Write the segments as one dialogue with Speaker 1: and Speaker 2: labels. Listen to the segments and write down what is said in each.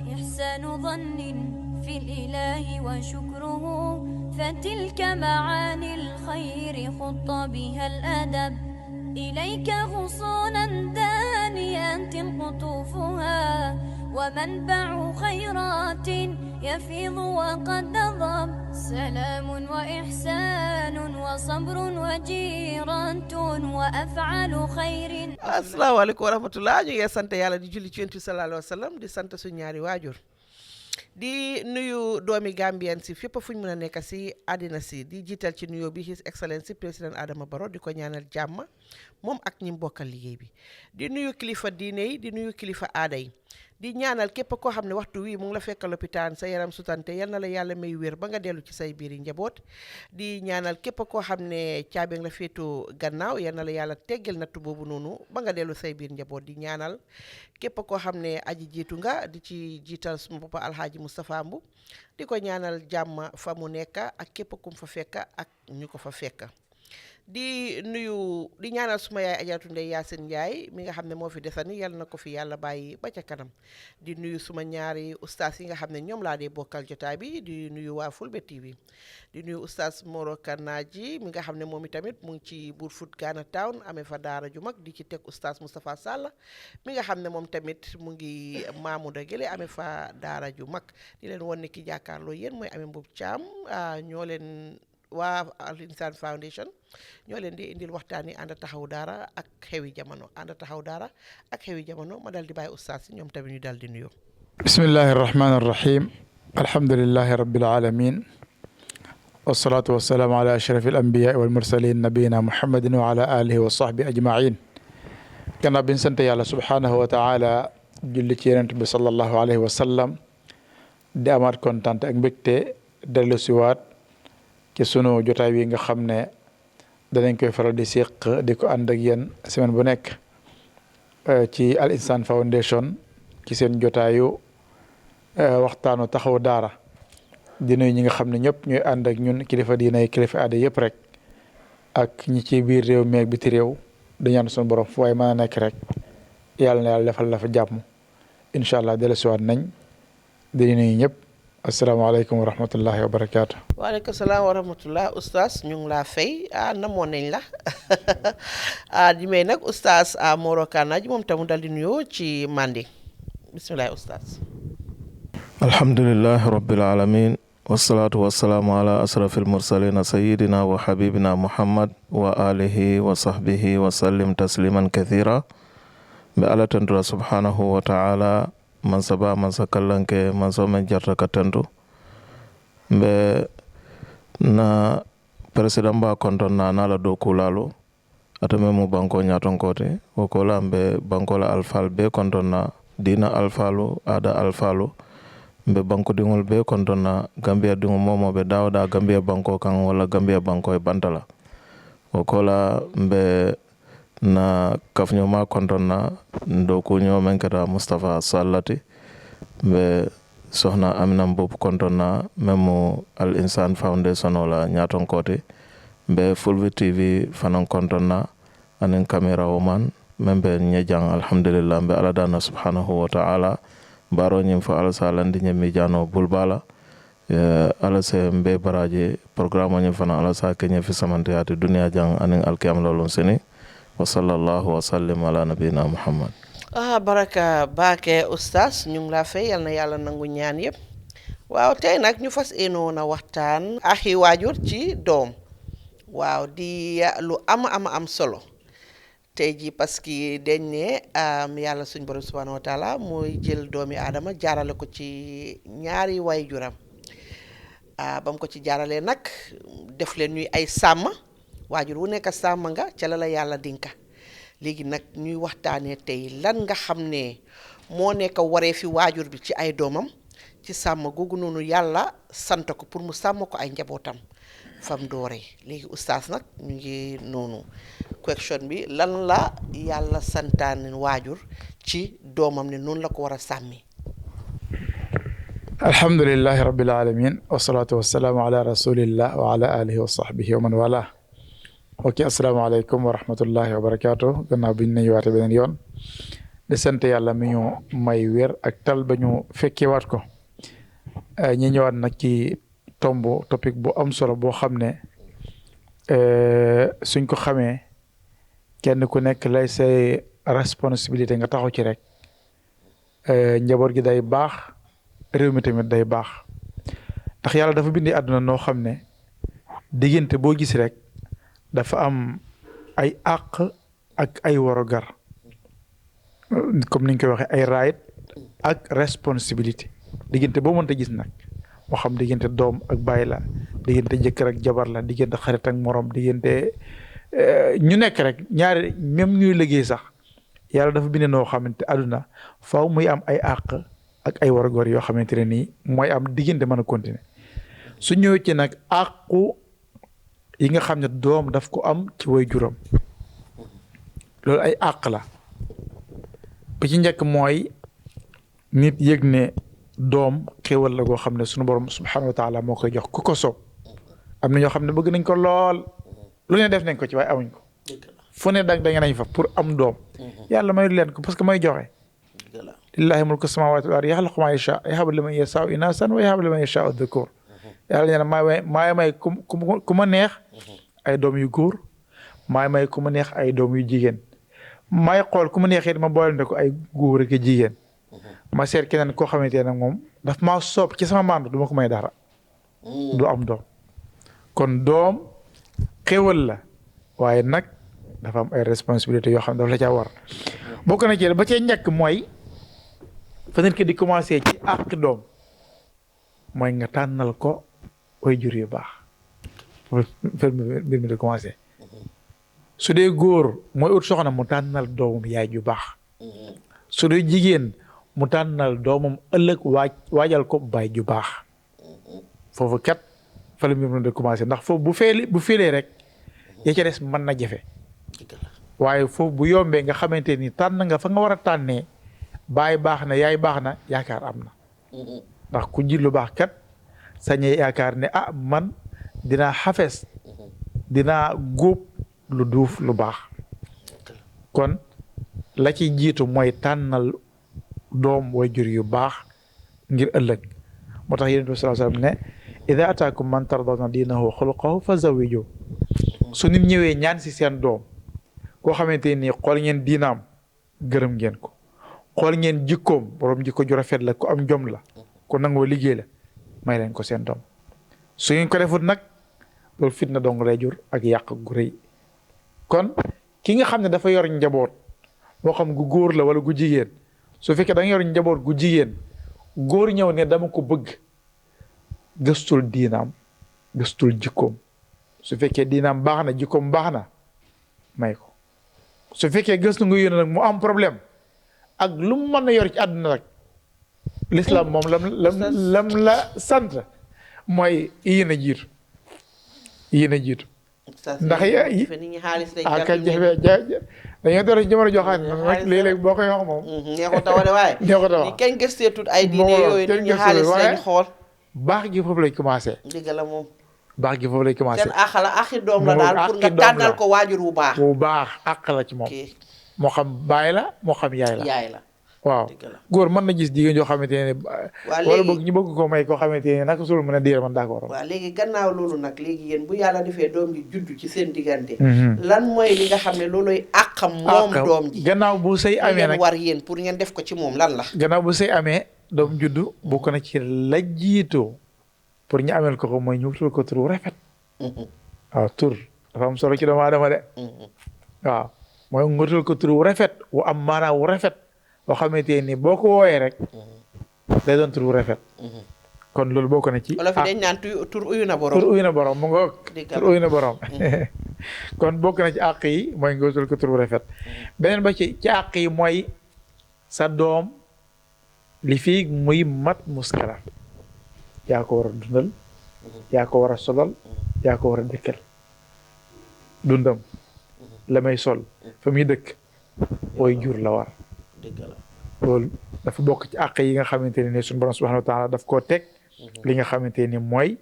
Speaker 1: وإحسان ظن في الإله وشكره فتلك معاني الخير خط بها الأدب إليك غصونا دانيات قطوفها ومنبع خيرات يفيض وقد نضب سلام وإحسان وصبر وجيرة وأفعال خير.
Speaker 2: asalaamaaleykum wa rahmatulah ñu ngi sant yàlla di julli ci Yonent bi sallallahu alayhi wa sallam di sant suñu ñaari waajur di nuyu doomi Gambien si fépp fu ñu mën a nekk si àddina si di jiital ci nuyoo bi His Excellency président Adama Barrow di ko ñaanal jàmm moom ak ñi bokkal liggéey bi di nuyu kilifa diine yi di nuyu kilifa aada yi di ñaanal képp koo xam ne waxtu wii mu ngi la fekk lopitaan sa yaram sutante yal na la yàlla may wér ba nga dellu ci say biiri njaboot di ñaanal képp koo xam ne caabi la féetu gannaaw yal na la yàlla teggal nattu boobu noonu ba nga dellu say biir njaboot di ñaanal képp koo xam ne aji jiitu nga di ci jiital suma papa Alhaji Moustapha Mbu di ko ñaanal jàmm fa mu nekk ak képp kum fa fekk ak ñu ko fa fekk di nuyu di ñaanal suma yaay Ajaratu Ndey Yaasin Njaay mi nga xam ne moo fi desani yal na ko fi yàlla bàyyi ba ca kanam di nuyu suma ñaari ustaas yi nga xam ne ñoom laa dee bokkal jotaay bi di nuyu waa Fulbe TV di nuyu ustaas Moro Kanaaji mi nga xam ne moom itamit mu ngi ci Brufut Ghana Town amee fa daara ju mag di ci teg ustaas Moustapha Sall mi nga xam ne moom tamit mu ngi Maamuda Gele amee fa daara ju mag di leen won ne ki jàkkaarloo yéen mooy amee Mbub Caam ñoo leen waa Al Insan Foundation ñoo leen di indil waxtaan yi ànd taxaw daara ak xewi jamono ma dal di bàyyi ustaas yi ñoom tamit ñu dal di nuyoo.
Speaker 3: bismillahi irrahmani irrahim alhamdulillahi rabbil alamin wassalatu wassalaamu ala ashraf al anbiya wal mursalin nabiyina muhammadin wa ala alihi wa sahbi ajmain gannaaw bi ñu sant yàlla subhanahu wa taala julli ci yonent bi sallallahu alayhi wa sallam di amaat kontaan ak mbégte dellu siwaat ci sunu jotaay wi nga xam ne danañ koy faral di séq di ko ànd ak yéen semaine bu nekk ci Al Insan Foundation ci seen jotaayu waxtaanu taxaw daara di nuyu ñi nga xam ne ñëpp ñooy ànd ak ñun kilifa diina yi kilifa aada yëpp rek ak ñi ci biir réew mi ak biti réew di ñaan suñu borom fu waaye mën a nekk rek yàlla na yàlla defal la fa jàmm incha allah dellusiwaat nañ di nuyu ñëpp. asalaamaaleykum wa rahmatullahi wa barakaatu.
Speaker 2: waaleykum salaam wa rahmatullah ustaas ñu ngi laa fay namoon nañ la di may nag ustaas Moro Kanaaji moom tamu dal di nuyoo ci Manding bisimilah ustaas.
Speaker 4: alhamdulillahi rabbil alamin wasalaatu wasalaamu ala asrafil mursalina sayidina wa habibina muhammad wa alihi wa sahbihi wa sallim tasliman kathira be ala tendura subhanahu wa ta'ala man saba man sakallanke man so men jarta ka tentu mbe na president ba konton na nala do kulalu atame mu banko nyaton kote o kola mbe banko la alfal be konton na dina alfalu ada alfalu mbe banko dingol be konton na gambia dingo momo be dawda gambia banko kan wala gambia banko e bantala o kola mbe na kafño ma kontonna ndo kuño men kata Moustapha Sallati be sohna Amina Mbop kontonna memo Al Insan Foundation wala ñaton kote be Fulbe TV fanan kontonna anen caméra woman membe ñejang alhamdulillah be aladana subhanahu wa ta'ala baro ñim fa ala salandi ñemi jano bulbala ala se mbe baraje programme ñim fana ala sa kenye fi samantiyati dunia jang anen alkiyam lolon seni wa sallallahu wa sallim ala nabina muhammad.
Speaker 2: baraka baake ustaas ñu ngi laa fay yal na yàlla nangu ñaan yëpp waaw tey nag ñu fas yéenoon a waxtaan axi waajur ci doom waaw di lu am solo tey ji parce que dañ ne yàlla suñ borom subhanahu wa taala mooy jël doomi aadama jaarale ko ci ñaari waajuram ba mu ko ci jaaralee nag def leen ñuy ay sàmm waajur wu nekk sàmm nga ca la yàlla dinka léegi nag ñuy waxtaanee tey lan nga xam ne moo nekk waree fi waajur bi ci ay doomam ci sàmm googu noonu yàlla sant ko pour mu sàmm ko ay njabootam fam dooree léegi ustaas nag ñu ngi noonu question bi lan la yàlla santaane waajur ci doomam ne noonu la ko war a sàmmi.
Speaker 3: alhamdulillahi rabbil alamin wasalaatu wasalaamu ala rasulillah wa ala alihi wa sahbihi wa man wala ok asalaamaaleykum wa rahmatullahi wa barakaatu gannaaw bi ñu nuyuwaate beneen yoon di sant yàlla mi ñu may wér ak tal ba ñu fekkewaat ko ñi ñëwaat nag ci topic bu am solo boo xam ne suñ ko xamee kenn ku nekk lay say responsabilité nga taxaw ci rek njaboot gi day baax réew mi tamit day baax ndax yàlla dafa bindi àdduna noo xam ne diggante boo gis rek dafa am ay àq ak ay warugar comme niñ koy waxee ay right ak responsabilité diggante boo mënta gis nag moo xam diggante doom ak baay la diggante jëkkër ak jabar la diggante xarit ak morom diggante ñu nekk rek ñaari même ñuy liggéey sax yàlla dafa bindee noo xamante àdduna faaw muy am ay àq ak ay warugar yoo xamante ne nii mooy am diggante mën a continuer su ñëwee ci nag àqu yi nga xam ne doom daf ko am ci way juram loolu ay àq la bi ci njëkk mooy nit yëg ne doom xéwal la goo xam ne sunu borom subhanahu wa taala moo koy jox ku ko soob am na ñoo xam ne bëgg nañ ko lool lu ne def nañ ko ci waaye amuñ ko fu ne da nga nañ fa pour am doom yàlla mayu leen ko parce que may joxe lillahi mulku samawati wal ardi yaxluqu ma yasha yahabu liman yashaa'u inaasan wa yahabu liman yashaa'u dhukur yàlla nee na maay may ku ma neex ay doom yu góor maay may ku ma neex ay doom yu jigéen maay xool ku ma neexee ma boolante ko ay góor ak jigéen ma seet keneen koo xamante ne moom daf maa soob ci sama maandu du ma ko may dara du am doom kon doom xéwal la waaye nag dafa am ay responsabilités yoo xam ne dafa la caa war bokk na ci ba cee njëkk mooy fa nit ki di commencé ci àq doom mooy nga tànnal ko way jur yu baax mbir mi di commencé su dee góor mooy ut soxna mu tànnal doomam yaay ju baax su dee jigéen mu tànnal doomam ëllëg waajal ko baay ju baax foofu kat fa la mbir mi di commencé ndax foofu bu félee rek ya ca des mën na jafe waaye foofu bu yombee nga xamante ni tànn nga fa nga war a tànnee baay baax na yaay baax na yaakaar am na ndax ku ji lu baax kat sañee yaakaar ne man dinaa xafes dinaa góob lu duuf lu baax kon la ci jiitu mooy tànnal doom way jur yu baax ngir ëllëg moo tax yonent bi sallallahu alayhi wasallam ne ida ataakum man tardawna diinahu wa xuluqahu fa zawiju su nit ñëwee ñaan si seen doom koo xamante ni xool ngeen diinaam gërëm ngeen ko xool ngeen jikkoom borom jikko ju rafet la ku am jom la ku nangoo liggéey la may leen ko seen doom su ngeen ko defut nag loolu fitna dong lay jur ak yàq gu rëy kon ki nga xam ne dafa yor njaboot moo xam gu góor la wala gu jigéen su fekkee da nga yor njaboot gu jigéen góor ñëw ne dama ko bëgg gëstul diinaam gëstul jikkoom su fekkee diinaam baax na jikkoom baax na may ko su fekkee gëstu nga yónne nag mu am problème ak lu mu mën a yor ci àdduna rek l'islam moom lam la sant mooy yéen a jiitu ndax ka jafe dañoo door ci jamono joxaan nag léeg-léeg boo koy wax moom
Speaker 2: neexu tawa de waaye neexu tawa ni kenn gësteetut ay diine yooyu nit ñi xaalis lañ xool
Speaker 3: baax gi foofu lañ commencé
Speaker 2: dëgg la moom
Speaker 3: baax gi foofu lay commencé
Speaker 2: seen àq la àqi doom la daal pour nga tànnal ko waajur wu baax
Speaker 3: àq la ci moom moo xam baay la moo xam yaay la waaw góor mën na gis jigéen joo xamante ne wala boog ñu bëgg ko may koo xamante ne naka sul mën a diir man d'accord
Speaker 2: waaw léegi gannaaw loolu nag léegi yéen bu yàlla defee doom ji juddu ci seen diggante lan mooy li nga xam ne looloy àqam moom doom ji
Speaker 3: gannaaw bu sëy amee nag
Speaker 2: war yéen pour ngeen def ko ci moom lan la
Speaker 3: gannaaw bu sëy amee doom juddu bokk na ci la jiitoo pour ñu amel ko mooy ñu wutal ko tur wu rafet waaw tur dafa am solo ci doomu aadama de waaw mooy nga wutal ko tur wu rafet wu am maanaa wu rafet boo xamante ni boo ko wooyee rek day doon tur wu rafet kon loolu bokk na ci
Speaker 2: wala fi dañ naan tur uyu na borom
Speaker 3: tur uyu na borom mu nga tur uyu na borom kon bokk na ci àq yi mooy nga wutal ko tur wu rafet beneen ba ci àq yi mooy sa doom li fii muy mat muskala yaa ko war a dundal yaa ko war a solal yaa ko war a dëkkal dundam la may sol fa muy dëkk ooy jur la war loolu dafa bokk ci àq yi nga xamante ne suñu borom subhanahu wa taala daf koo teg li nga xamante ni mooy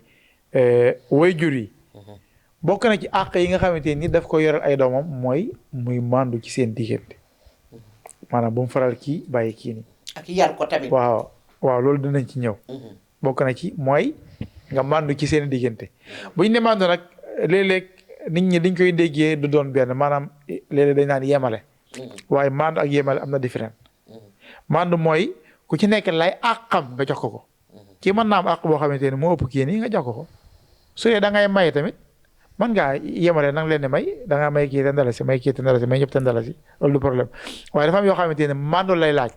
Speaker 3: way jur yi bokk na ci àq yi nga xamante ni daf ko yoral ay doomam mooy muy mandu ci seen diggante maanaam bu mu faral kii bàyyi kii nii.
Speaker 2: ak yar ko tamit.
Speaker 3: waaw loolu dinañ ci ñëw. bokk na ci mooy nga màndu ci seen diggante buñ ne màndu nag léeg-léeg nit ñi dañ koy déggee du doon benn maanaam léeg-léeg dañ naan yemale. waaye màndu ak yemale am na différent. màndu mooy ku ci nekk lay àqam nga jox ko. kii mën naa am àq boo xamante ne moo ëpp kii nii nga jox ko su dee da ngay may tamit mën ngaa yemale nang leen di may da ngaa may kii te ndalasi may kii te ndalasi may ñëpp te ndalasi loolu du problème waaye dafa am yoo xamante ne màndu lay laaj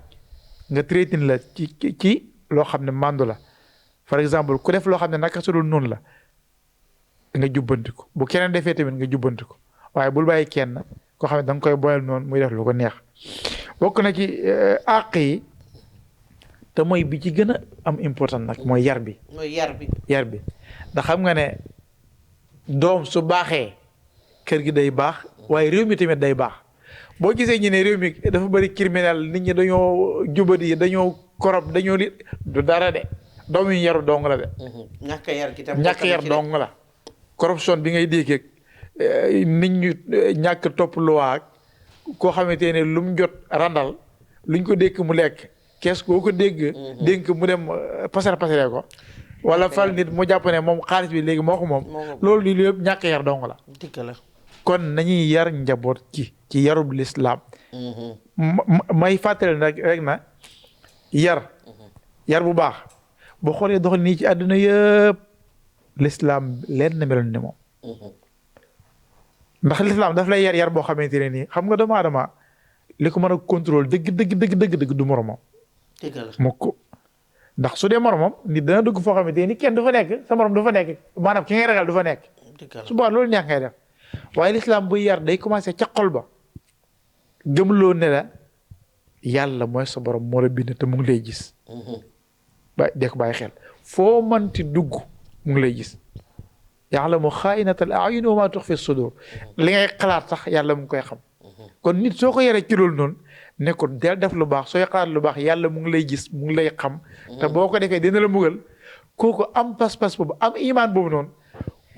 Speaker 3: nga traité la ci loo xam ne màndu la. par exemple ku def loo xam ne naka su dul noonu la nga jubbanti ko bu keneen defee tamit nga jubbanti ko waaye bul bàyyi kenn koo xam ne da nga koy boyal noonu muy def lu ko neex bokk na ci àq yi te mooy bi ci gën a am important nag mooy yar bi.
Speaker 2: mooy yar bi.
Speaker 3: yar bi ndax xam nga ne doom su baaxee kër gi day baax waaye réew mi tamit day baax boo gisee ñu ne réew mi dafa bëri criminel nit ñi dañoo jubadi dañoo korop dañoo li du dara de. doom yi yaru dong la de.
Speaker 2: ñàkk yar gi tam
Speaker 3: ñàkk yar dong la. corruption bi ngay dégg nit ñu ñàkk topp luwaa koo xamante ne lu mu jot randal luñ ko dékk mu lekk kees koo ko dégg. dénk mu dem pasare ko. wala fal nit mu jàpp ne moom xaalis bi léegi moo ko moom. loolu lii lépp ñàkk yar dong la.
Speaker 2: dëgg la.
Speaker 3: kon nañuy yar njaboot ci yarub lislaam. may fàttali nag rek na yar bu baax. boo xoolee doxal nii ci àdduna yëpp lislaam leen na meloon ni moom ndax lislaam daf lay yar boo xamante ne nii xam nga doomu aadama li ko mën a contrôle dëgg du moromam.
Speaker 2: dëgg la
Speaker 3: mukk ndax su dee moromam nit dana dugg foo xamante ni kenn du fa nekk sa morom du fa nekk maanaam ki ngay ragal du fa nekk. su boobaa loolu neex ngay def waaye lislaam buy yar day commencé ca xol ba gëmloo ne la yàlla mooy sa borom moo la bind te mu ngi lay gis. dee ko bàyyi xel foo manti dugg mu ngi lay gis ya'lamu xaa'inatal a'yun wa maa tuxfi sudur li ngay xalaat sax yàlla mu ngi koy xam kon nit soo ko yaree ci loolu noonu ne ko del def lu baax sooy xalaat lu baax yàlla mu ngi lay gis mu ngi lay xam te boo ko defee dina la mugal kooku am pas-pas boobu am imaan boobu noonu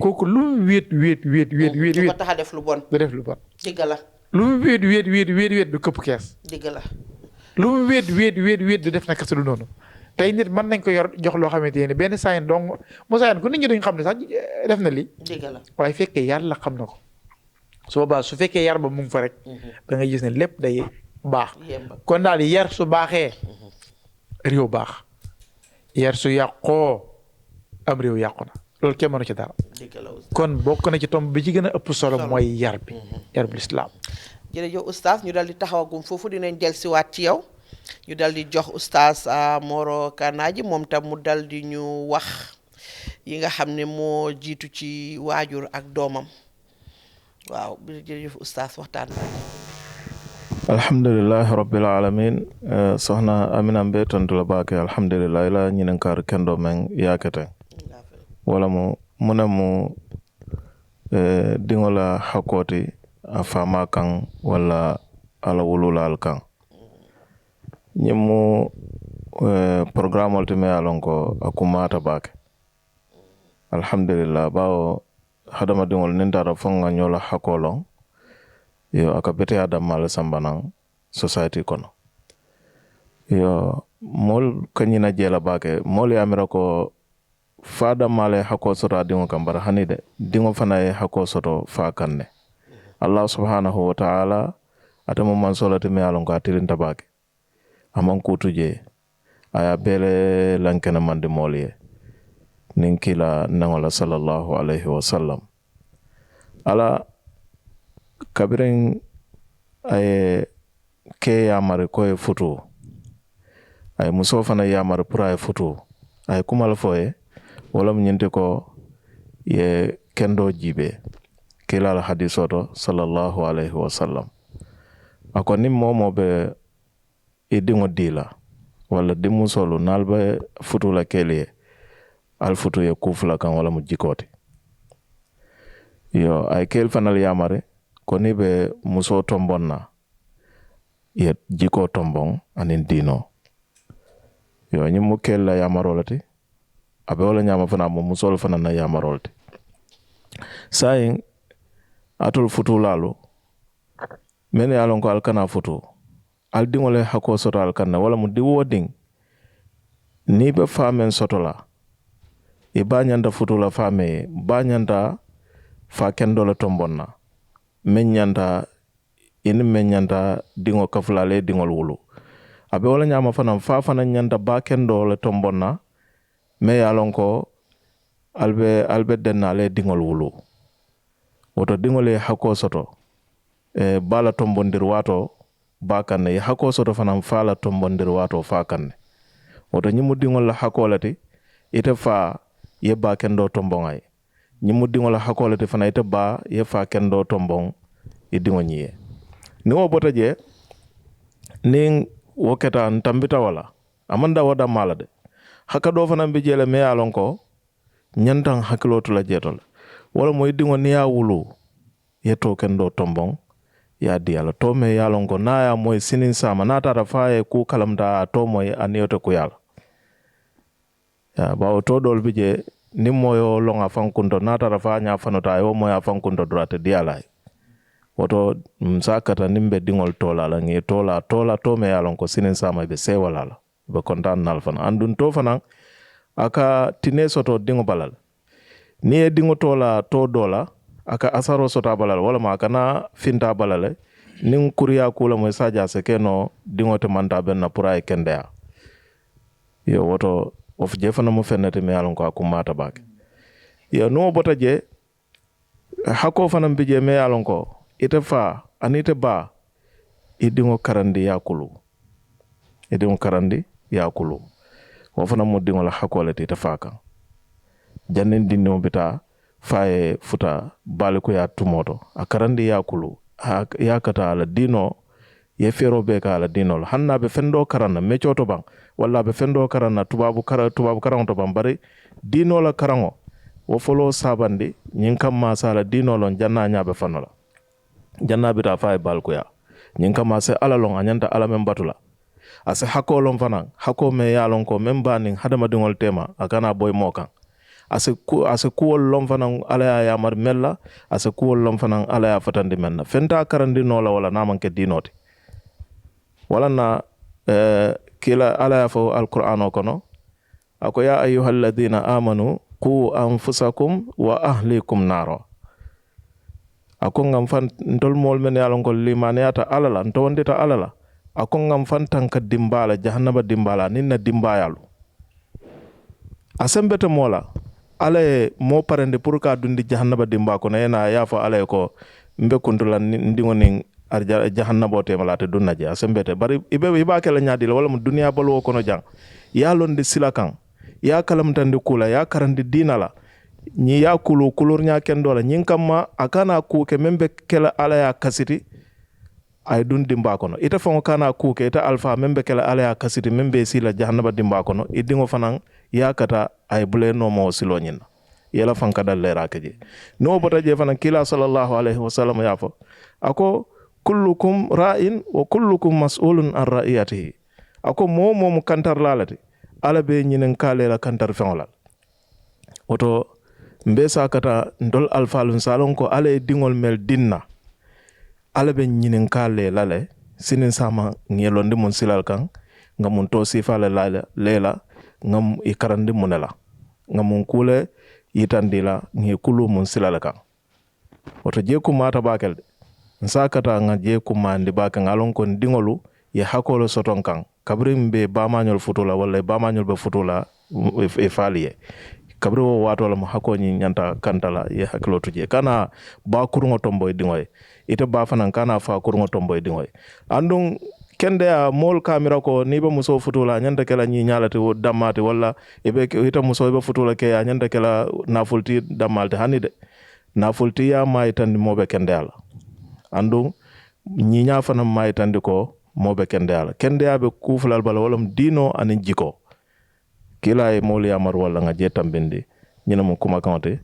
Speaker 3: kooku lu mu wéet
Speaker 2: du ko tax a def lu bon.
Speaker 3: du def lu bon.
Speaker 2: dëgg la.
Speaker 3: lu mu wéet du këpp kees.
Speaker 2: dëgg la.
Speaker 3: lu mu wéet du def naka su dul noonu. tey nit mën nañ ko yor jox loo xamante ne benn saayin dong mu saayin ku nit ñi duñ xam ne sax def na lii.
Speaker 2: dëgg la
Speaker 3: waaye fekkee yàlla xam na ko su boobaa su fekkee yar ba mu ngi fa rek. da nga gis ne lépp day baax. kon daal yar su baaxee réew baax yar su yàqoo am réew yàqu na loolu kenn mënu ci dara. kon bokk na ci tomb bi ci gën a ëpp solo mooy yar bi. yar bu lislaam.
Speaker 2: jërëjëf oustaz ñu dal di taxawagum foofu dinañ dellusiwaat ci yow. ñu dal di jox oustaz Moro Kanaji moom tam mu dal di ñu wax yi nga xam ne moo jiitu ci waajur ak doomam waaw bi jërëjëf oustaz waxtaan na
Speaker 4: alhamdulillahi rabbil alamin soxna Amina Mbe tontu la baake alhamdulillahi la ñinen kar kendo men yakete wala mu ne mu dingola hakoti a fama kan wala ala wululal kan ñemu programme olte me alon ko akumata bake alhamdulillah bawo hadama dingol nindara fonga nyola hakolon yo aka bete adam mal sambanan society kono yo mol kanyina jela bake mol yamira ko fada male hako soto dingo kambara hanide dingo fana e hako soto fa kanne Allah subhanahu wa ta'ala atamo man solati me alon ko atilinta bake aman kutuje aya bele lankena mande molye ninkila nangola sallallahu alaihi wasallam ala kabiren ay ke yamare koye futu ay muso fana yamare pura e futu ay kumal foye wala mu nyinte ko ye kendo jibe kila al hadisoto sallallahu alaihi wasallam ako nim momo be idingo dila wala dimu solo nalba futu la kele al futu ye kufla kan wala mu jikoti yo ay kel fanal yamare ko ni be muso tombonna ye jiko tombon anin dino yo nyi mu kel la yamarolati abe wala nyama fana mu musol fana na yamarolati sayin atul futu lalo men yalon ko alkana futu al dingole hako soto al kanna wala mu di woding ni be famen soto la e ba nyanda futula fame ba nyanda fa kendo la tombonna men nyanda in men nyanda dingo kafulale dingol wulu abe wala nyama fanam fa fana nyanda ba kendo la tombonna me yalonko albe dennale dingol wulu woto dingole hako soto bala tombondir wato ba kanne hako soto fanam fala tombondir wato fa kanne woto nyimu dingol la hakolati ite fa ye ba kendo tombongay nyimu dingol la hakolati fana ite ba ye fa kendo tombong e dingo nyiye ni wo bota je ning woketa ntambita wala amanda wada malade haka do fana bi jele me alonko nyantan hakilotu la jetol wala moy dingo ni ya wulu ye to kendo tombong ya diala to me yalonko na ya moy sinin sama na tara faye ku kalamda to moy aniyoto ku yala ya bawo to dol bi je ni moyo longa fankundo na tara fa nya fanota yo moya fankundo drate diala woto msakata nimbe dingol tola la ngi tola to me yalonko sinin sama be sewala la be kontan nal fana andun to fana aka tine soto dingo balal ni e dingo tola to dola aka asaro sota balal wala ma kana finta balale nin kuriya kula mo saja sekeno dingo te manta ben na pura e kendea yo woto of jefana mo fenete me yalon ko akumata bake yo no bota je hako fana bije me yalon ko ite fa anite ba idingo karandi yakulu wo fana mo dingo la hakole te faka jannen dinno bita faye futa baliku ya tumoto akarandi yakulu yakata ala dino ye fero be ka ala dino hanna be fendo karana mechoto bang walla be fendo karana tubabu karango to bang bari dino la karango wo folo sabandi nyin kam ma sala dino lon janna nyabe fanola janna bita faye balku ya nyin kam ma se ala lon anyanta ala men batula ase hako lon fanan hako me yalon ko memba nin hadama dingol tema akana boy mokan ase kuwol lom fanan ala ya mar mella ase kuwol lom fanan ala ya fatandi menna fenta karandi no la wala namanke dinoti wala na kila ala ya fo alqur'ano kono ako ya ayyuhalladhina amanu qu anfusakum wa ahlikum naro ako ngam fan ndol mol men yalon ko limaniyata alala ntondita alala ako ngam fan tanka dimbala jahannaba dimbala ninna dimbayalu asembete mola ale mo parende pour ka dundi jahannaba dimba ko na yafa ale ko mbe kuntula ndingo ning arja jahannaba te malate dunnaje asembete bari ibe ibake la nyaadi wala mu dunya balo ko no jang ya londe silakan ya kalamtande kula ya karandi dinala ni ya kulu kulur nya kendola nyin kamma akana ku ke membe kala ala ya kasiti ay dun dimba kono ita fongo kana ku ke ita alfa membe kala ala ya kasiti membe sila jahannaba dimba kono idingo fanan ya kata ay bule no mo silo nyina yela fanka dal lera keje no bota je fanan kila sallallahu alaihi wasallam yafo ako kullukum ra'in wa kullukum mas'ulun an ra'iyatihi ako mo kantar lalati ala be nyinen kalera kantar fenolal oto mbesa kata ndol alfalun salon ko ala dingol mel dinna ala be nyinen kale lale sinin sama ngelondi mun silal kan ngamun to sifala lela ngam ikarandi munela ngamun kule yitandila ngi kulu mun silal kan oto je ku mata bakel nsakata nga je ku mandi bakan alon ko dingolu ye hakolo soton kan kabrim be bamañol futula wala bamañol be futula e faliye kabri wo wato la mo hakoni nyanta kantala ye haklo tuje kana ba kurungo tomboy dingoy ite ba fanan kana fa kurungo tomboy dingoy andung kende a mol kamera ko ni ba muso futula nyanta kala nyi nyalati damati wala ebe ita muso be futula ke nyanta kala nafulti damalti hanide nafulti ya may tan mobe kende ala andung nyi nya fanan may tan ko mobe kende ala kende abe kufulal bala wala dino anin jiko kila e moli amar wala nga je tambindi ñina mo kuma kante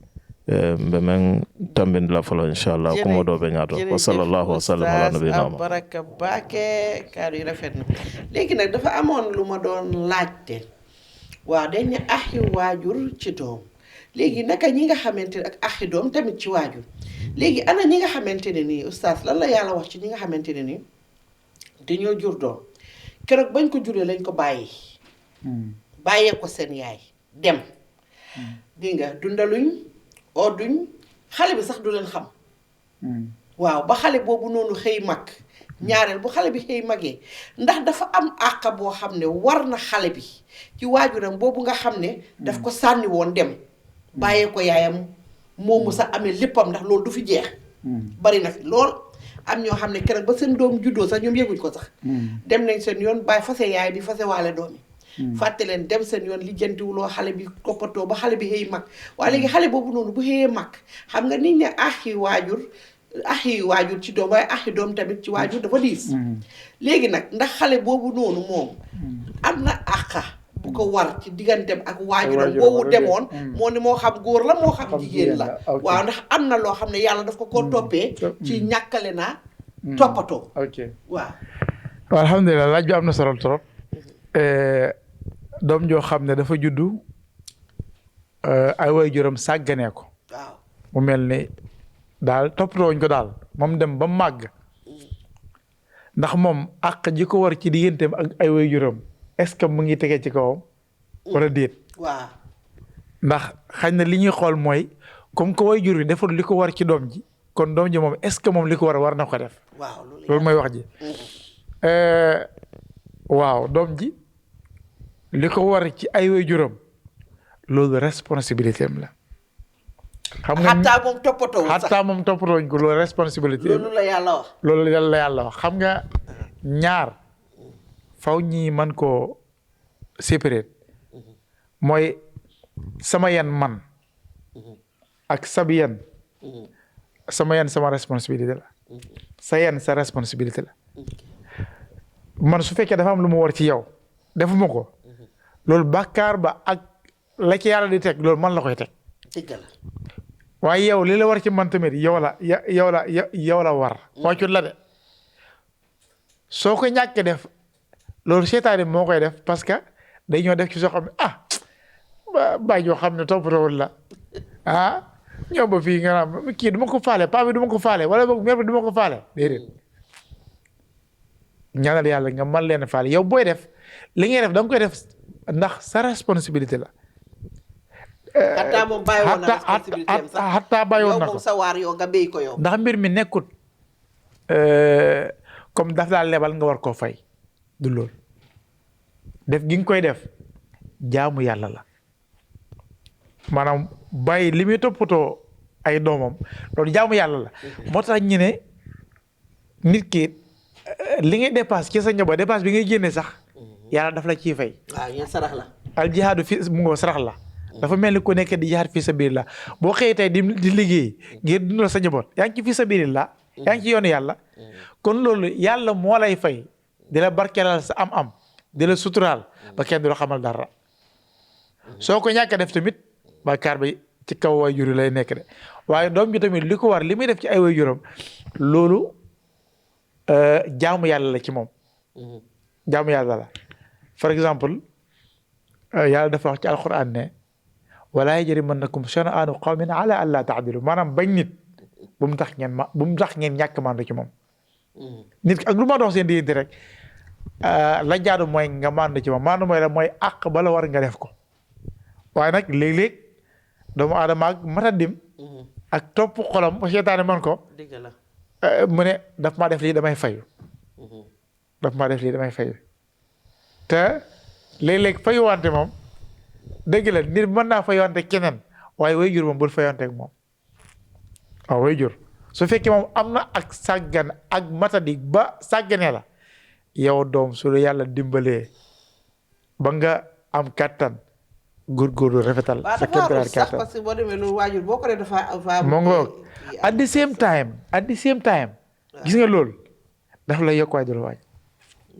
Speaker 4: be men tambindi la falo inshallah ko mo do be ñaato wa sallallahu wa sallam ala nabiyina
Speaker 2: baraka baake kaadu rafetna legi nak dafa amone luma doon laajte wa dañ ne axi waajur ci doom legi naka ñi nga xamanteni ak axi doom tamit ci waajur legi ana ñi nga xamanteni ni oustaz lan la yàlla wax ci ñi nga xamanteni ni te ñoo jur doom keroog bañ ko juree lañ ko bàyyi bàyyee ko seen yaay dem di nga dundaluñ odduñ xale bi sax du leen xam waaw ba xale boobu noonu xëy mag ñaareel bu xale bi xëy magee ndax dafa am àq boo xam ne war na xale bi ci waajuram boobu nga xam ne daf ko sànni woon dem bàyyee ko yaayam moomu sax amee léppam ndax loolu du fi jeex bari na fi lool am ñoo xam ne keroog ba seen doom juddoo sax ñoom yëguñ ko sax dem nañ seen yoon bàyyi fase yaay bi fase waale doom yi fàtte leen dem seen yoon lijjantiwuloo xale bi toppatoo ba xale bi xëy mag waaye léegi xale boobu noonu bu xëyee mag xam nga nit ñi axi waajur ci doom waaye axi doom tamit ci waajur dafa diis léegi nag ndax xale boobu noonu moom am na àqa bu ko war ci digganteem ak waajuram boobu demoon moo ne moo xam góor la moo xam jigéen la waaw ndax am na loo xam ne yàlla daf ko toppee ci ñàkkale naa toppatoo waaw
Speaker 3: alhamdulilah laaj bi am na solo trop doom joo xam ne dafa juddu ay waajuram sàgganee ko
Speaker 2: waaw
Speaker 3: mu mel ni daal toppatoo wuñ ko daal moom dem ba màgg ndax moom àq ji ko war ci digganteem ak ay waajuram est-ce que mu ngi tegee ci kawam wala déet
Speaker 2: waaw
Speaker 3: ndax xañ na li ñuy xool mooy comme que waajur bi deful li ko war ci doom ji kon doom ji moom est-ce que moom li ko war na ko def
Speaker 2: waaw
Speaker 3: loolu mooy wax ji waaw doom ji li ko war ci ay waajuram loolu responsabilité am la xam nga
Speaker 2: xataa moom toppatoo sax
Speaker 3: xataa moom toppatoo ko loolu responsabilité
Speaker 2: loolu la yàlla wax
Speaker 3: loolu la yàlla wax xam nga ñaar faw ñi mën koo séparer mooy sama yan man ak sab yan sama yan sama responsabilité la sa yan sa responsabilité la man su fekkee dafa am lu mu war ci yow defuma ko loolu bàkkaar ba ak la ci yàlla di teg loolu man la koy teg
Speaker 2: dëgg la
Speaker 3: waaye yow li la war ci man tamit yow la war wàccut la de soo ko ñàkkee def loolu seetaane moo koy def parce que day ñoo def ci soo xam ne bàyyi joo xam ne toppatoowul la ñëw ba fii nga naan kii du ma ko faale paa bi du ma ko faale wala boog mère bi du ma ko faale déedéet ñaanal yàlla nga mën leen faale yow booy def li ngay def da nga koy def ndax sa responsabilité la.
Speaker 2: xataa moom bàyyi woon na responsabilité am sax
Speaker 3: xataa bàyyi woon na
Speaker 2: yow
Speaker 3: ko
Speaker 2: moom sa waar yow nga béy ko yow.
Speaker 3: ndax mbir mi nekkut comme daf laa lebal nga war koo fay du loolu def gi nga koy def jaamu yàlla la maanaam bàyyi li muy toppatoo ay doomam loolu jaamu yàlla la moo tax ñu ne nit ki li ngay dépasse ci sa njaboot dépasse bi ngay génne sax yàlla daf la ciy fay.
Speaker 2: waaw yéen sarax la.
Speaker 3: al jihaadu fi mu ngoo sarax la. dafa mel ni ku nekk di jihaad fi sabilillah boo xëyee tey di liggéey ngir dundal sa njaboot yaa ngi ci fi sabilillah yaa ngi ci yoonu yàlla kon loolu yàlla moo lay fay di la barkeelal sa am-am di la suturaal ba kenn du la xamal dara soo ko ñàkk def tamit bàkkaar bi ci kaw waajur yi lay nekk de waaye doom bi tamit li ko war li muy def ci ay waajuram loolu jaamu yàlla la ci moom jaamu yàlla la par exemple yàlla dafa wax ci alquran ne wala yajrimannakum shana'aanu qawmin ala allaa ta'dilu maanaam bañ nit bu mu tax ngeen ñàkk maandu ci moom nit ak lu ma dox seen diggante rek la jaadu mooy nga maandu ci moom maandu mooy la mooy àq bala war nga def ko waaye nag léeg-léeg doomu aadama ak matadim ak topp xolam ba seetaane man ko
Speaker 2: dëgg la
Speaker 3: mu ne daf maa def lii damay fayu daf maa def lii damay fayu te léeg-léeg fayuwante moom dëgg la nit mën naa fayuwante keneen waaye waajur moom bul fayuwante ak moom waaw waajur su fekkee moom am na ak sàggan ak matadi ba sàgganee la yow doom su la yàlla dimbalee ba nga am kàttan góorgóorlu rafetal sa kéemtalaay kàttan
Speaker 2: parce que boo demee loolu waajur boo ko dee dafa
Speaker 3: moo ngoog at the same time gis nga loolu daf lay yokk waaye du la waaj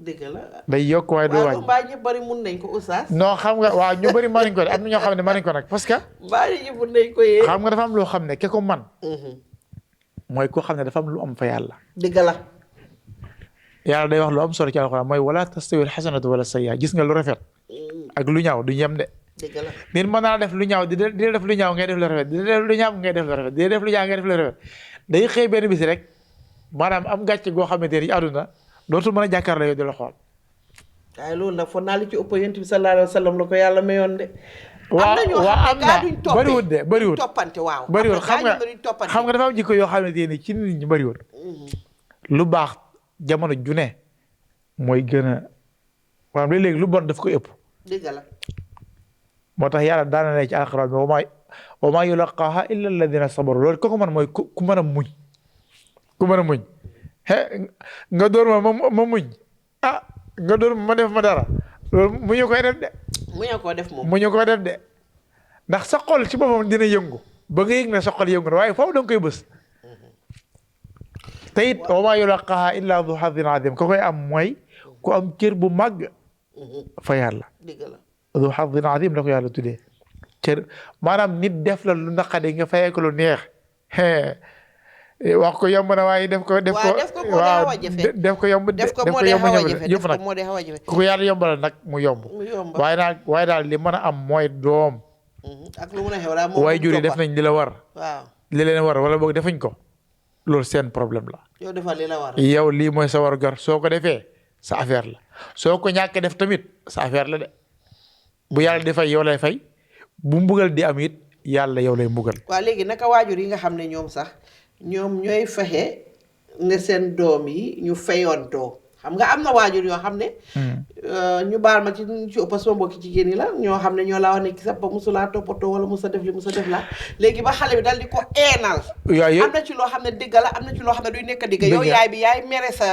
Speaker 2: dëgg la
Speaker 3: day yokk waaye du la waaj
Speaker 2: mbaa ñu bëri mun nañ ko oustaz
Speaker 3: non xam nga waaw ñu bëri mën nañ ko de am na ñoo xam ne mën nañ ko nag parce que
Speaker 2: mbaa ñu mun nañ ko yee
Speaker 3: xam nga dafa am loo xam ne ke ko man mooy koo xam ne dafa am lu am fa yàlla
Speaker 2: dëgg la
Speaker 3: yàlla day wax lu am solo ci alxuraan mooy wala tastawi alxasanatu wala sayyi'a gis nga lu rafet ak lu ñaaw du ñem de
Speaker 2: dëgg la
Speaker 3: nit mën naa def lu ñaaw di def lu ñaaw ngay def lu rafet di def lu ñaaw ngay def lu rafet di def lu ñaaw ngay def lu rafet day xëy benn bis rek maanaam am gàcce goo xamante ni àdduna dootul mën a jàkkaarloo yow di la xool.
Speaker 2: waaye loolu nag foog naa li ci ëpp yonent bi sallallahu alayhi wa sallam la ko yàlla mayoon de.
Speaker 3: waaw
Speaker 2: am na ñoo xam ne gaa duñ toppee
Speaker 3: bëriwul de bëriwul
Speaker 2: toppante waaw.
Speaker 3: bëriwul
Speaker 2: xam nga
Speaker 3: dafa am jikko yoo xam ne ni ci nit ñi bëriwul. lu baax jamono ju ne mooy gën a maanaam léegi lu bon daf ko ëpp.
Speaker 2: dëgg la.
Speaker 3: moo tax yàlla daana ne ci alxuraan bi wa maa yulaqaaha illa alladina sabaru loolu kooku man mooy ku mën a muñ. ku mën a muñ nga door ma muñ nga door ma def ma dara loolu muñu koy def de.
Speaker 2: muñu ko def moom
Speaker 3: muñu koy def de ndax sa xol ci boppam dina yëngu ba nga yëg ne sa xol yëngu na waaye foofu da nga koy bës. te it wa maa yulaqaaha illa du hadin adim ko koy am mooy ku am cër bu màgg fa yàlla.
Speaker 2: dëgg la.
Speaker 3: du hadin adim la ko yàlla tuddee cër maanaam nit def la lu naqadi nga fayee ko lu neex wax ko yomb na waaye def ko waaw def ko yomb
Speaker 2: def ko moo dee xaw a jafe
Speaker 3: ku ko yàlla yombalal nag mu yomb waaye daal li mën a am mooy doom
Speaker 2: ak lu mën a xew daal moom
Speaker 3: waaye jur yi def nañ li la war
Speaker 2: waaw
Speaker 3: li leen war wala boog defuñ ko loolu seen problème la
Speaker 2: yow defal li la war
Speaker 3: yow lii mooy sa war gar soo ko defee sa affaire la soo ko ñàkk def tamit sa affaire la de bu yàlla di fay yow lay fay bu mbugal di am it yàlla yow lay mbugal.
Speaker 2: waaw léegi naka waajur yi nga xam ne ñoom sax ñoom ñooy fexe ne seen doom yi ñu fayoontoo xam nga am na waajur yoo xam ne ñu baal ma ci ëpp sama mbokki jigéen ñi la ñoo xam ne ñoo laa wax ne ki sa ba musulaa toppatoo wala musa def li musa def la léegi ba xale bi dal di ko eenal am na ci loo xam ne dëgg la am na ci loo xam ne duy nekk dëgg yow yaay bi yaay mere sa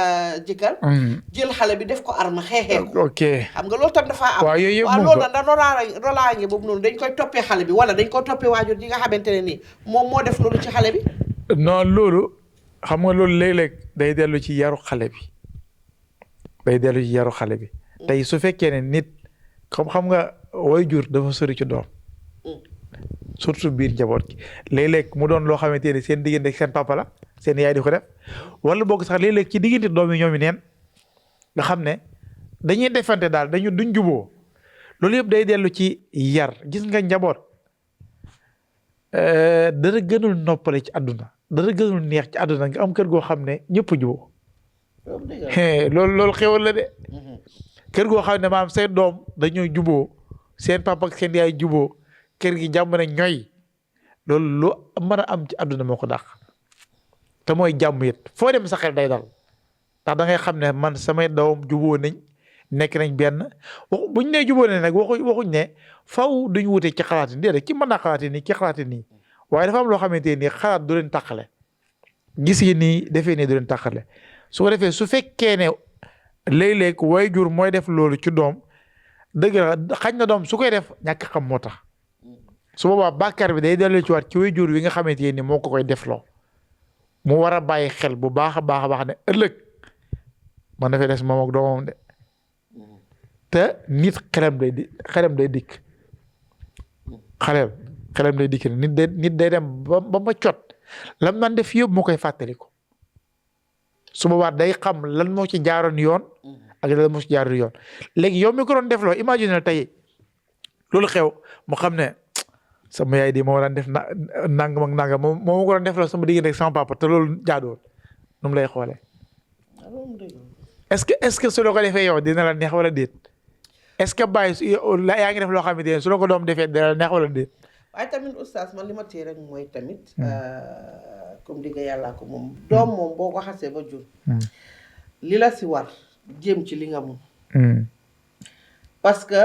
Speaker 2: jëkkër jël xale bi def ko arma xeexee ko
Speaker 3: ok
Speaker 2: xam nga loolu tam dafa am waaw loolu nag da rolaange boobu noonu dañ koy toppee xale bi wala dañ koy toppee waajur yi nga xamante ne nii moom moo def loolu ci xale bi
Speaker 3: non loolu xam nga loolu léeg-léeg day dellu ci yaru xale bi tey su fekkee ne nit comme xam nga waajur dafa sori ci doom surtout biir njaboot gi léeg-léeg mu doon loo xamante ne seen diggante ak seen papa la seen yaay di ko def wala boog sax léeg-léeg ci diggante doom yi ñoom yi neen nga xam ne dañuy defante daal duñ juboo loolu yëpp day dellu ci yar gis nga njaboot dara gënul noppale ci àdduna dara gënul neex ci àdduna nga am kër goo xam ne ñëpp a juboo loolu xewal la de kër goo xam ne maam seen doom dañoo juboo seen papa ak seen yaay juboo kër gi jàmm ne ñooy loolu lu mën a am ci àdduna moo ko dàq te mooy jàmm it foo dem sa xel day dal ndax da ngay xam ne man samay doom juboo nañ nekk nañ benn buñ nee juboo nañ nag waxuñ ne faw duñ wute ci xalaat yi déedéet ki mën naa xalaate nii ki xalaate nii waaye dafa am loo xamante nii xalaat du leen tàqale gis yi nii defee nii du leen tàqale su ko defee su fekkee ne léeg-léeg waajur mooy def loolu ci doom dëgg la xañ na doom su koy def ñàkk xam moo tax su boobaa bàkkaar bi day dellu ci waat ci waajur wi nga xamante ni moo ko koy defloo mu war a bàyyi xel bu baax a baax ne ëllëg man dafay des moom ak doomam de te nit xelam day dikk xelam day dikk nit day dem ba ma cot lam naan def yëpp moo koy fàttaliku su boobaa day xam lan moo ci jaaroon yoon ak lan moo ci jaaroon yoon léegi yow mi ko doon def loo imagine tey loolu xew mu xam ne sama yaay di moo daan def nangam ak nangam moo ma ko doon def loo sama diggante ak sama papa te loolu jaaduwul nu mu lay xoolee est-ce que su la ko defee yow dina la neex wala déet est-ce que bàyyi yaa ngi def loo xamante ne su la ko doom defee dina la neex wala déet.
Speaker 2: waaye tamit oustaz man li ma téye rek mooy tamit comme di nga yàllaa ko moom doom moom boo ko xasee ba jur li la si war jéem ci li nga mun parce que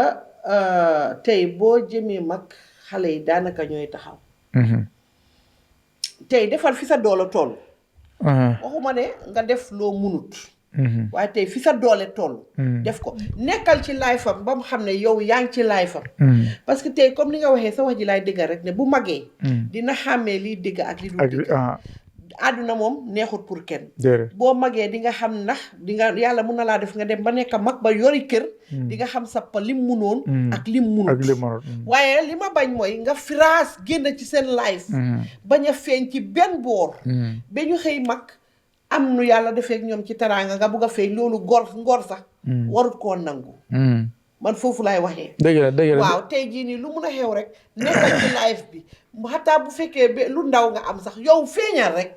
Speaker 2: tey boo jëmee mag xale yi daanaka ñooy taxaw tey defal fi sa doole toll waxuma ne nga def loo munut waaye tey fi sa doole toll def ko nekkal ci life am ba mu xam ne yow yaa ngi ci life am parce que tey comme ni nga waxee sa wax ji laay dëgga rek ne bu magee dina xàmmee liy dëgg ak li du dëgg àdduna moom neexut pour kenn boo magee di nga xam ndax di nga yàlla mun na laa def nga dem ba nekk mag ba yori kër di nga xam sappa lim munoon ak lim munut waaye li ma bañ mooy nga firaas génn ci seen life bañ a feeñ ci benn boor ba ñu xëy mag am nu yàlla defee ak ñoom ci teraanga nga bugg a feeñ loolu ngor sax warut koo nangu man foofu laay waxee.
Speaker 3: dëgg la
Speaker 2: waaw tey jii nii lu mun a xew rek nekkal ci live bi xataa bu fekkee lu ndaw nga am sax yow feeñal rek.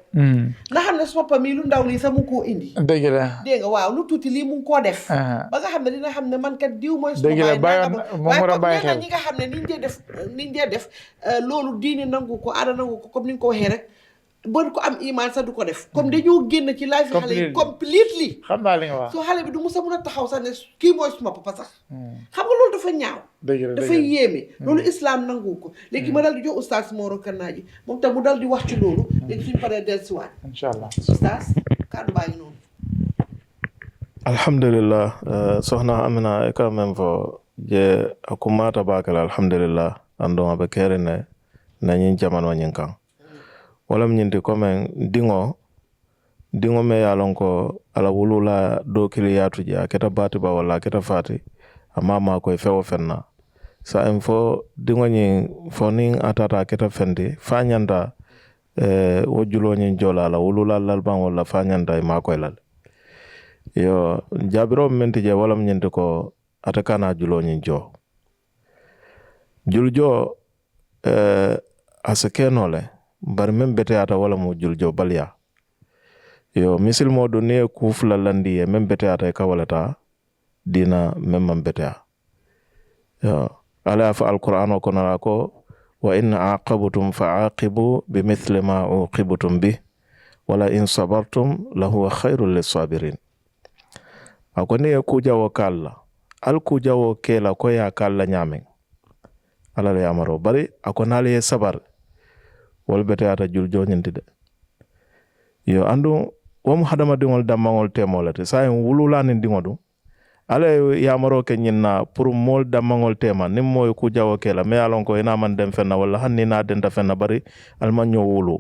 Speaker 2: nga xam ne su papa mii lu ndaw lii sax mu koo indi.
Speaker 3: dëgg la
Speaker 2: dégg nga waaw lu tuuti lii mu ngi koo def. ba nga xam ne dina xam ne man kat diw mooy.
Speaker 3: dëgg la bàyyi moom war a bàyyi xel
Speaker 2: waaye ñi nga xam ne niñ dee def loolu diine nangu ko aada nangu ko comme ni nga ko waxee rek. bon ko am iman sax du ko def comme dañoo génn ci live xale yi completely
Speaker 3: xam naa li nga wax
Speaker 2: soo xale bi du musa mun a taxaw sax ne kii mooy suma papa sax xam nga loolu dafa ñaaw dafa yéeme loolu islam nangu ko léegi ma dal di jox oustaz Moro Kannaaji moom tam mu dal di wax ci loolu léegi suñu paree dellusiwaat inshallah oustaz kàddu baa ngi noonu
Speaker 4: alhamdulillah sohna Amina e quand même fo je akumata bakala alhamdulillah ando abe kere ne nañin jamano ñin kan wala ñinti comme dingo me yalon ko ala wulula do kili yatu je aketa bati ba wala aketa fati amma ko fewo fenna sa info dingo ñi foning atata aketa fendi fanyanda wo julo ñi jola ala wulula lalban wala fanyanda ma ko lal yo jabiro menti je wala ñinti ko atakana julo ñi jo juljo asekenole bari men beteata wala mo juljo balya yo misil mo do ne ku fula landi e men beteata e kawalata dina men man betea yo ala fa alquran ko nara ko wa in aqabtum fa'aqibu bimithli ma uqibtum bi wala in sabartum lahu khairul lisabirin akone ku jawo kala al ku jawo kela ko ya kala nyamen ala ya maro bari akonale sabar wol beteata juljo ñinti de yo andu wom hadama dingol damangol temolate sa en wulula ni dingodu ala yamaro ke ñinna pour mol damangol tema nim moy ku jawo kela me alon ko ina man dem fenna wala hanni na den da fenna bari alma ñoo wulu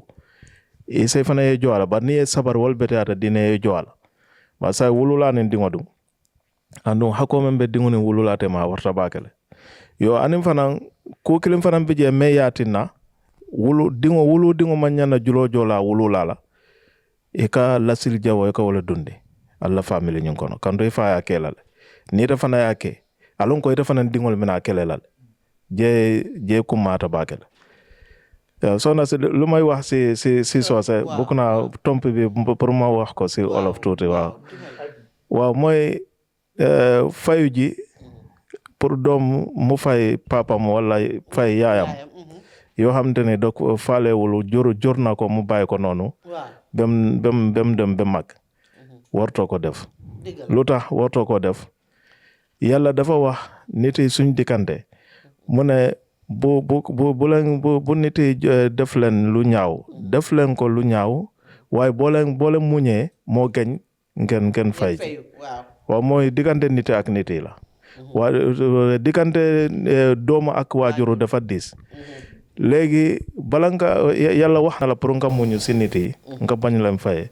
Speaker 4: e sey fana ye joala bar ni sabar wol beteata dine ye joala ba sa wulula ni dingodu andu hako men be dingoni wulula tema warta bakele yo anim fana ko kilim fana bije me yatina wulu dingo manyana julo jola wulu lala e ka lasil jawo e ka wala dundi alla family nyon kono kando e fa ya kelale ni da fana yake alon ko ita fana dingol mena kelelal je kumata bakele so na se lu may wax si so sa bokuna tompe bi pour ma wax ko si olof tuuti waaw mooy fayu ji pour doom mu fay papam wala fay yaayam yoo xamante ne donc faalewul jor na ko mu bàyyi ko noonu bem dem ba mag wartoo ko def lu tax wartoo ko def yàlla dafa wax nit yi suñ dikkante mu ne bu nit yi def leen lu ñaaw def leen ko lu ñaaw waaye boo leen muñee moo gën ngeen fay waaw mooy diggante nit ak nit yi la waa diggante doomu ak waajuru dafa diis léegi bala nga yàlla wax na la pour nga muñu si nit yi nga bañ leen fay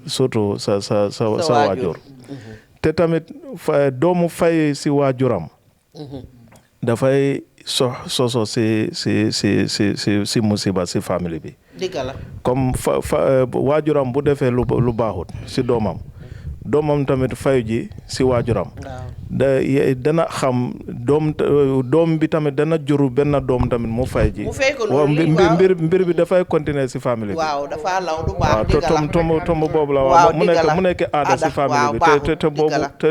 Speaker 4: surtout sa waajur te tamit doomu fay si waajuram dafay soso si musiba si famille bi comme waajuram bu defee lu baaxut si doomam tamit fayu ji si waajuram dana xam doom bi tamit dana juru benn doom tamit mu fay ji waaw mbir bi dafay continuer si famille bi
Speaker 2: waaw dafa law du baax
Speaker 4: tomb boobu la waaw mu nekk aada si famille bi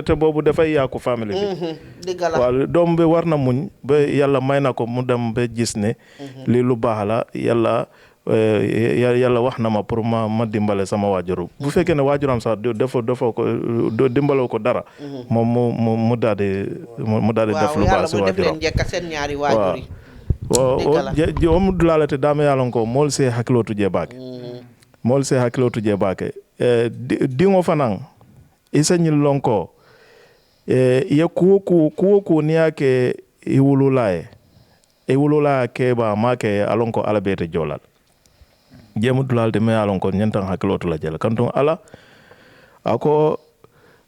Speaker 4: te boobu dafay yàqu famille bi waaw doom bi war na muñ ba yàlla may na ko mu dem ba gis ne lii lu baax la yàlla wax na ma pour ma dimbale sama waajur bu fekkee ne waajuram sax dafa ko dimbaloo ko dara moom mu daal di def lu baax si waajuram waaw omu dulalate dama yalon ko mol se hakkilotu je baake dingo fanan isa ñil lonko ye kuwo ni yake iwulula ke ba make alonko alabete jolal jemu dulalde me alon ko nyentan hakkilotu la jela kanton ala ako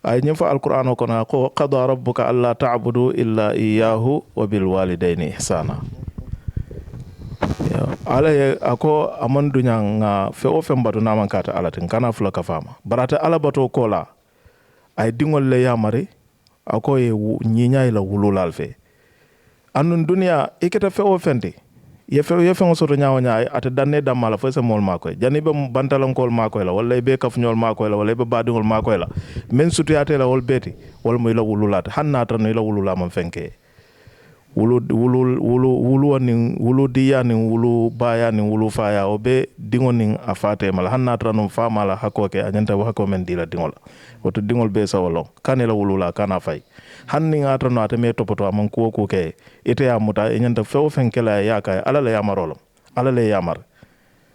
Speaker 4: ay ñefa alquran ko na ko qada rabbuka alla ta'budu illa iyyahu wa bil walidayni ihsana ala ako amandu nga fe o fembatu na man kata ala tin kana fula ka fama barata ala bato kola ay dingol le yamari ako ye ñiña ila wululal fe andun duniya iketa fewo fenti ye feŋo soto ñawo ña ate danne dammala fo se mool makoy jani be bantalankol makoy la walla be kafñol makoy la walla be badiŋol makoy la men sutuyate la wol beti wala mo ila wululate hannata no ila wululama fenke wulu nin wulu diya nin wulu baya nin wulu faya o be diŋo nin a fatemala hannata no famala hakko ke a ñanta hakko men dila diŋo la woto diŋol be sawolon kane la wulula kana fay hanni ngata no ate me topoto amon ko ke ite ya muta e ñanta few fenkela ya kay ala la yamarolo ala la yamar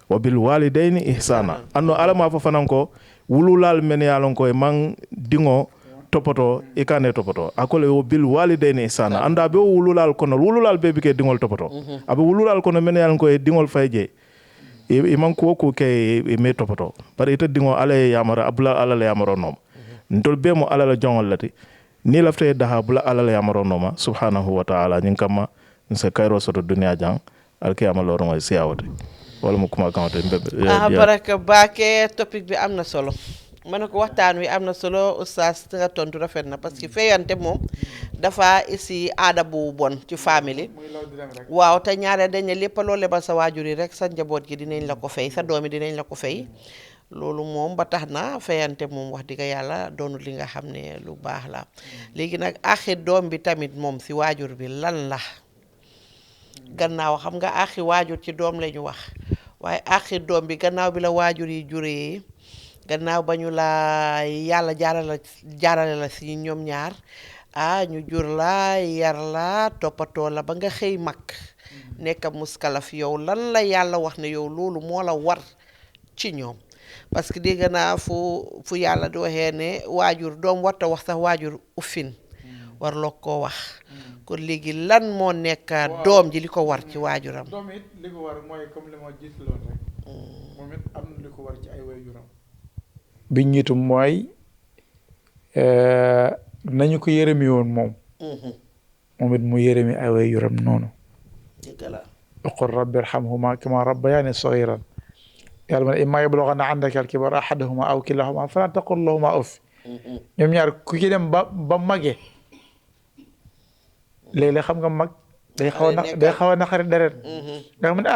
Speaker 4: wa bil walidaini ihsana anno ala ma fa fanan ko wululal men yalon ko e man diŋo topoto ikane topoto akole wo bil walidaini ihsana anda be wululal kono wululal be bike diŋol topoto abe wululal kono men yalon ko e diŋol fayje e man ko ke e me topoto par ite diŋo ala yamara abula ala la yamaro nom ntol be mo ala la jongol lati ni lafta daha bula ala la yamaro noma subhanahu wa ta'ala nyin kama nse kairo soto dunia jang alkiyama loro moy siyawote wala mu kuma kamate
Speaker 2: baraka baake topic bi amna solo manako waxtaan wi amna solo oustaz nga tontu rafet na parce que feyante moom dafa isi aada bu bon ci famille waaw te ñaare dañ ne lépp loo lebal sa waajur yi rek sa njaboot gi dinañ la ko fay sa doomi dinañ la ko fay loolu moom ba tax na fayante moom wax dëgg yàlla doonu li nga xam ne lu baax la léegi nag axi doom bi tamit moom si waajur bi lan la gannaaw xam nga axi waajur ci doom la ñu wax waaye axi doom bi gannaaw bi la waajur yi juree gannaaw ba ñu la yàlla jaarale la si ñoom ñaar ñu jur la yar la toppatoo la ba nga xëy mag nekk muskalaf yow lan la yàlla wax ne yow loolu moo la war ci ñoom parce que dégg naa fu yàlla di waxee ne waajur doom warta wax sax waajur uffin war loo koo wax kon léegi lan moo nekk doom ji li ko war ci waajuram
Speaker 3: doom it li ko war mooy comme li ma jiitaloon rek moom it am na li ko war ci ay waajuram bi ñiitu mooy nañu ko yërëmi woon moom moom it mu yërëmi ay waajuram noonu qul rabbi irhamhuma kama rabbayani saghiran yàlla ma ne imma yablughanna 'indaka al-kibara ahaduhuma aw kilahuma fala taqul lahuma uff ñoom ñaar ku ci dem ba magee léeg-léeg xam nga mag day xaw a naqari deret nga xam ne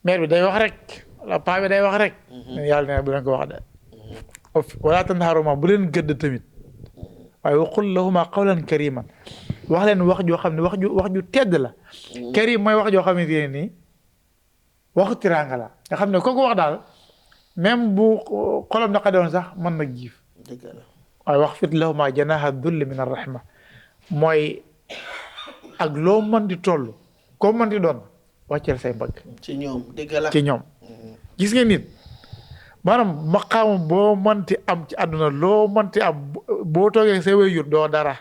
Speaker 3: mère bi day wax rek wala paa bi day wax rek yàlla ne bu leen ko wax de uff wala tanharhuma bu leen gëdd tamit waaye wa qul lahuma qawlan kariman wax leen wax joo xam ne wax ju tedd la karim mooy wax joo xamante ne nii waxu tiraanga la nga xam ne kooku wax daal même bu xolam naqari woon sax mën na jiif waaye wax fit lahuma janaha dulli min arrahma mooy ak loo mën di toll koo mën di doon wàcceel say mbagg
Speaker 2: ci ñoom dëgg la
Speaker 3: ci ñoom gis nga nit maanaam maqaam boo mënti am ci àdduna loo mënti am boo toogee say waajur doo dara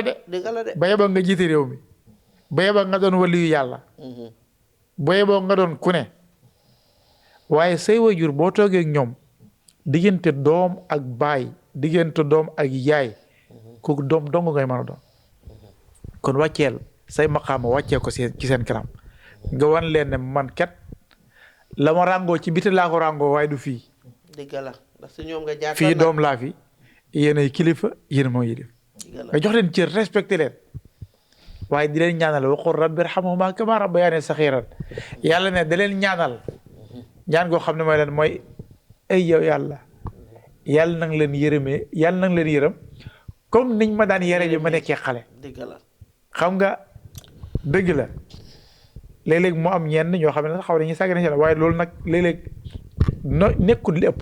Speaker 3: de
Speaker 2: dëgg la de
Speaker 3: ba yeba nga jiite réew mi ba yeba nga doon waliyu yàlla ba yeba nga doon ku ne waaye say waajur boo toogee ak ñoom diggante doom ak baay diggante doom ak yaay kooku doom dong ngay mën a doon kon wàcceel say maqaama wàccee ko ci seen kanam nga wan leen ne man kat la ma ràngoo ci biti laa ko ràngoo waaye du fii
Speaker 2: dëgg la ndax si ñoom nga jaar
Speaker 3: fii doom laa fi yéen ay kilifa yéen moo yilif nga jox leen cër respecté leen waaye di leen ñaanal wa qul rabbi irhamhuma kama rabbayani saghiran yàlla ne da leen ñaanal ñaan goo xam ne mooy leen mooy ay yow yàlla na nga leen yërëmee yàlla na nga leen yërëm comme niñ ma daan yere bi ma nekkee xale
Speaker 2: dëgg la
Speaker 3: xam nga dëgg la léeg-léeg mu am ñenn ñoo xam ne xaw nañu sàgg na waaye loolu nag léeg-léeg nekkul li ëpp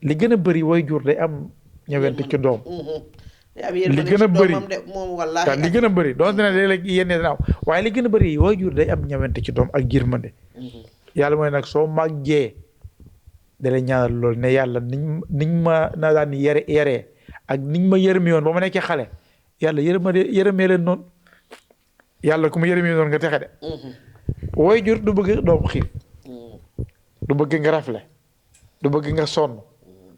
Speaker 3: li gën a bëri way jur day am ñëwante ci doom li gën a bëri li gën a bëri doon dina léeg-léeg yenn dina am waaye li gën a bëri way jur day am ñëwante ci doom ak yërmande yàlla mooy nag soo màggee da lay ñaanal loolu ne yàlla niñ ma na daan yaree ak niñ ma yërëmi yoon ba ma nekkee xale yàlla yërëmee leen noonu yàlla ku ma yërëmee noonu nga texe de way jur du bëgg doom xiif du bëgg nga rafle du bëgg nga sonn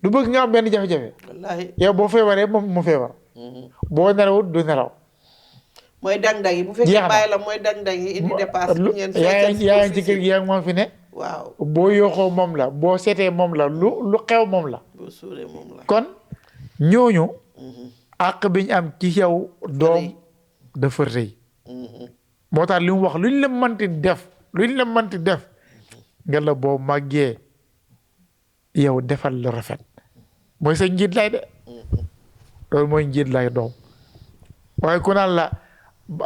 Speaker 3: du bëgg nga am benn jafe-jafe yow boo feebaree moom mu feebar boo nelawut du nelaw
Speaker 2: mooy dang-dang yi bu fekkee bàyyi la mooy dang-dang yi indi dépasse bu ngeen
Speaker 3: yaa ngi ci kër gi yaa ngi moom fi ne
Speaker 2: waaw
Speaker 3: boo yooxoo moom la boo seetee moom la lu xew moom la
Speaker 2: boo suuree moom la
Speaker 3: kon ñooñu àq biñ am ci yow doom dafa rëy moo tax li mu wax luñ la mënti def nga la boo màggee yow defal lu rafet mooy sa njiit lay de loolu mooy njiit lay doom waaye ku naan la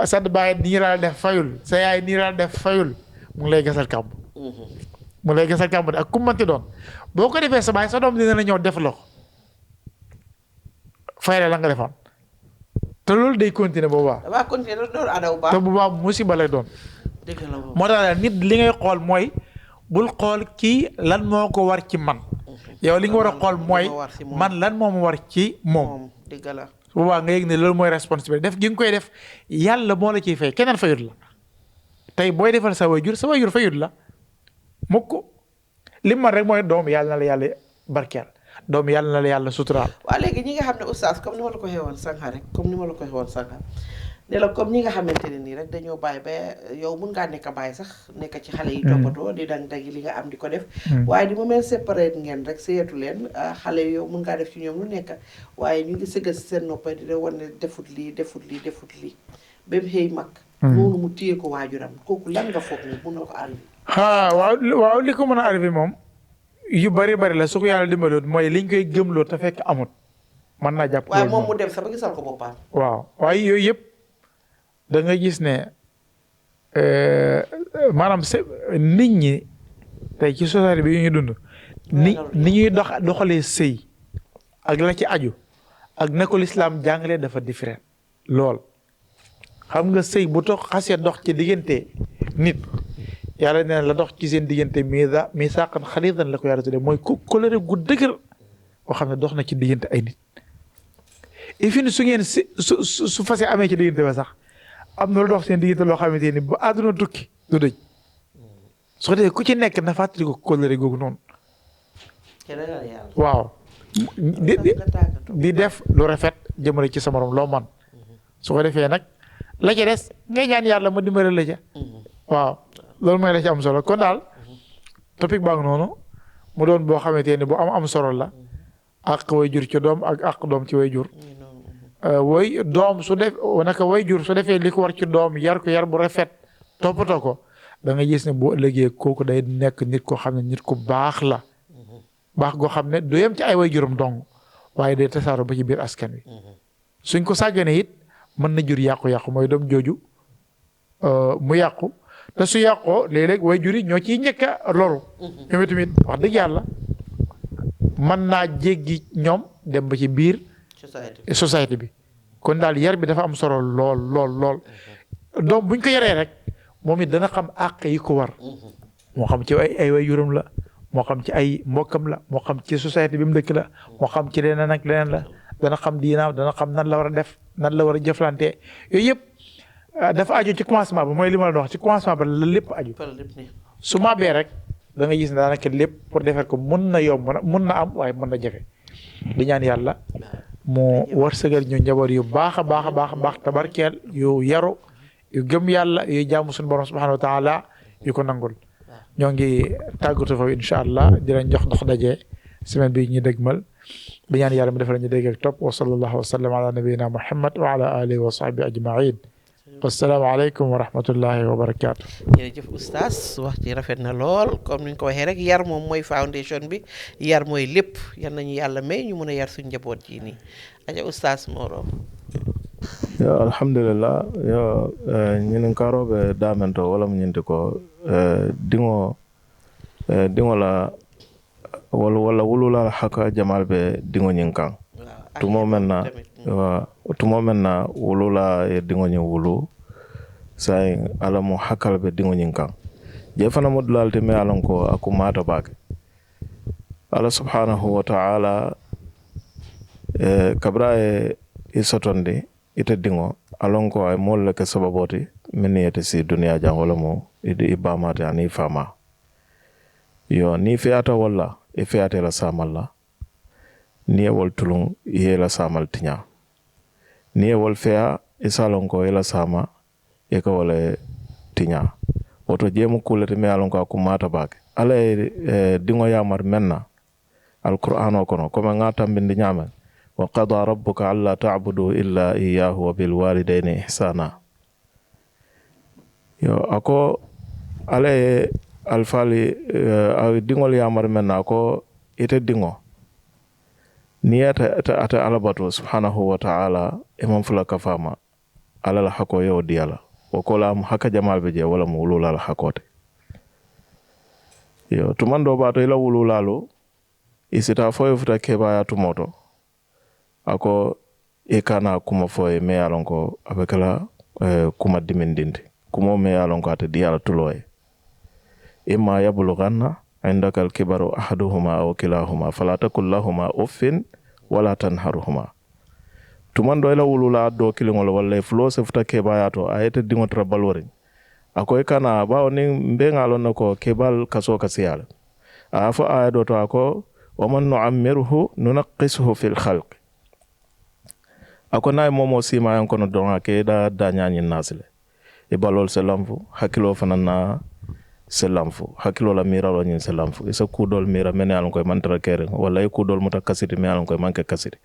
Speaker 3: sa baay nii laa def fayul sa yaay nii laa def fayul mu ngi lay gasal kàmb de ak ku mënti doon boo ko defee sa baay sa doom dina la ñëw def la ko fay la nga defoon te loolu day continuer boobaa.
Speaker 2: damaa continuer loolu ada bu baax.
Speaker 3: te boobaa musiba lay doon.
Speaker 2: dëgg la moom
Speaker 3: moo tax nit li ngay xool mooy bul xool kii lan moo ko war ci man. yow li nga war a xool mooy man lan moo ma war ci moom.
Speaker 2: dëgg la.
Speaker 3: su boobaa nga yëg ne loolu mooy responsabilité def gi nga koy def yàlla moo la ciy fay keneen fayut la tey booy defal sa waajur fayut la mukk li man rek mooy doom yàlla na la yàlla barkeel doom yàlla na la yàlla suturaal.
Speaker 2: waaw léegi ñi nga xam ne oustaz comme ni ma la ko xewoon sànq rek ne la comme ñi nga xamante ne nii rek dañoo bàyyi ba yow mun ngaa nekk bàyyi sax nekk ci xale yi toppatoo di dagi li nga am di ko def waaye di mu mel séparé ngeen rek seetu leen xale yow mun ngaa def ci ñoom lu nekk waaye ñu ngi sëgga si seen noppa di wane ne defut lii ba mu xëy mag noonu mu téye ko waajuram kooku lan nga foog ne mun na ko arrivé
Speaker 3: waaw li ko mën a arrivé moom yu bari la su ko yàlla dimbaloon mooy liñ koy gëmloo te fekk amut mën naa jàpp
Speaker 2: waaye moom mu dem sax ba gisal ko boppam
Speaker 3: waaw waaye yooyu yëpp da nga gis ne maanaam nit ñi tey ci société bi yu ñu dund ni ñuy doxalee sëy ak la ci aju ak na ko lislaam jàngalee dafa différent lool xam nga sëy bu toog xasee dox ci diggante nit yàlla nee na la dox ci seen diggante misaaqan xaliidan la ko yàlla tuddee mooy kóllëre gu dëgër boo xam ne dox na ci diggante ay nit et fi su ngeen su fase amee ci diggante ba sax am na lu dox seen diggante loo xamante ni ba àdduna tukki du dëj su ko defee ku ci nekk na fàttali ko kóllëre googu noonu waaw di def lu rafet jëmale ci sa morom loo man su ko defee nag la ca des ngay ñaan yàlla ma dimbale la ca waaw loolu mooy la ci am solo kon daal topic baa ngi noonu mu doon boo xamante ni bu am solo la ak way jur ci doom ak doom ci way jur doom su def naka way jur su defee li ko war ci doom yar ko yar bu rafet toppatoo ko da nga gis ne boo ëllëgee kooku day nekk nit koo xam ne nit ku baax la baax goo xam ne du yem ci ay way juram dong waaye day tasaaroo ba ci biir askan wi suñ ko sàgganee it mën na jur yàqu-yàqu mooy doom jooju mu yàqu te su yàqoo léeg-léeg way jur yi ñoo ciy njëkk a loru ñoom tamit wax dëgg yàlla mën naa jéggi ñoom dem ba ci biir société bi kon daal yar bi dafa am solo lool doom buñ ko yaree rek moom it dana xam àq yi ko war moo xam ci ay way juram la moo xam ci ay mbokkam la moo xam ci société bi mu dëkk la moo xam ci leneen ak leneen la dana xam diinaam dana xam nan la war a def nan la war a jëflante yooyu yëpp dafa aju ci commencement ba mooy li ma la wax ci commencement ba la lépp aju su ma bee rek da nga gis ne daanaka lépp pour defar ko mun na yomb mun na am waaye mën na jafe di ñaan yàlla mu wërsëgal ñu njaboot yu baax a baax tabarkeel yu yaru yu gëm yàlla yu jaamu suñu borom subhanahu wa taala yu ko nangul ñoo ngi tàggatu foofu incha allah di leen jox dox daje semaine bi ñu dëgmal di ñaan yàlla mu defal ñu dégg ak topp wa sallallahu wa sallam ala nabiyina muhammad wa ala alihi wa sahbihi ajmain wassalaamu aleykum wa rahmatullahi wa barakaatu.
Speaker 2: jërëjëf oustaz wax ci rafet na lool comme ni ñu ko waxee rek yar moom mooy foundation bi yar mooy lépp yal nañu yàlla may ñu mun a yar suñu njaboot ji nii aja oustaz Moro.
Speaker 4: yo alhamdulillah yo ñinin karoɓe damento wala mo ñinti ko diŋo la walla wululal haka jamal ɓe diŋo ñin kan tumo men na wulula ye diŋo ñin wulu sayin ala mo hakkal ɓe diŋo ñin kan je fana mo dulalte me alan ko aku mata bake ala subhanahu wa ta'ala kabra e sotonde ite diŋo alon ko ay moolu le ke sababoti min yete si duniya jan wala mo i bamate ani fama yo ni feyata walla i feyate la samal la ni ye wol tulun i ye la samal tiña ni ye wol feya i salon ko i la sama i ka wala tiña woto jemu kulete me alon ko a kumata bake ala ye diŋo yamar men na alqur'ano kono comme nga tambindi ñamen wa qada rabbuka alla ta'budu illa iyyahu wa bil walidayni ihsana. Yo ako ale alfali dingol yamar men ako ite dingo ni ata alabatu subhanahu wa ta'ala imam fula kafama ala la hako yo diala o kola am haka jamal be je wala mu wulula la hakote. Yo tumando bato ila wululalo isita foyo futa keba ya tumoto ako ikana kuma foye me alonko abekala kuma dimindindi kuma me alonko ate diala tuloye imma yablughanna indaka al-kibaru ahaduhuma aw kilahuma fala takul lahuma uffin wala tanharhuma. Tumando ila wulula do kilingol wala flo se futa keba ya to ayete dingotra balori ako ikana bawo ni mbenga lon ko kebal kaso kasiyala afa ayado to ako waman nu'ammirhu nunaqqisuhu fil khalq. Ako nay momo sima yan kono donga ke da nyani nasile e balol selamfu hakilo fanana selamfu hakilo la mira lo nyin selamfu isa kudol mira men alon koy mantra kere wala e kudol muta kasiti me alon koy manke kasiti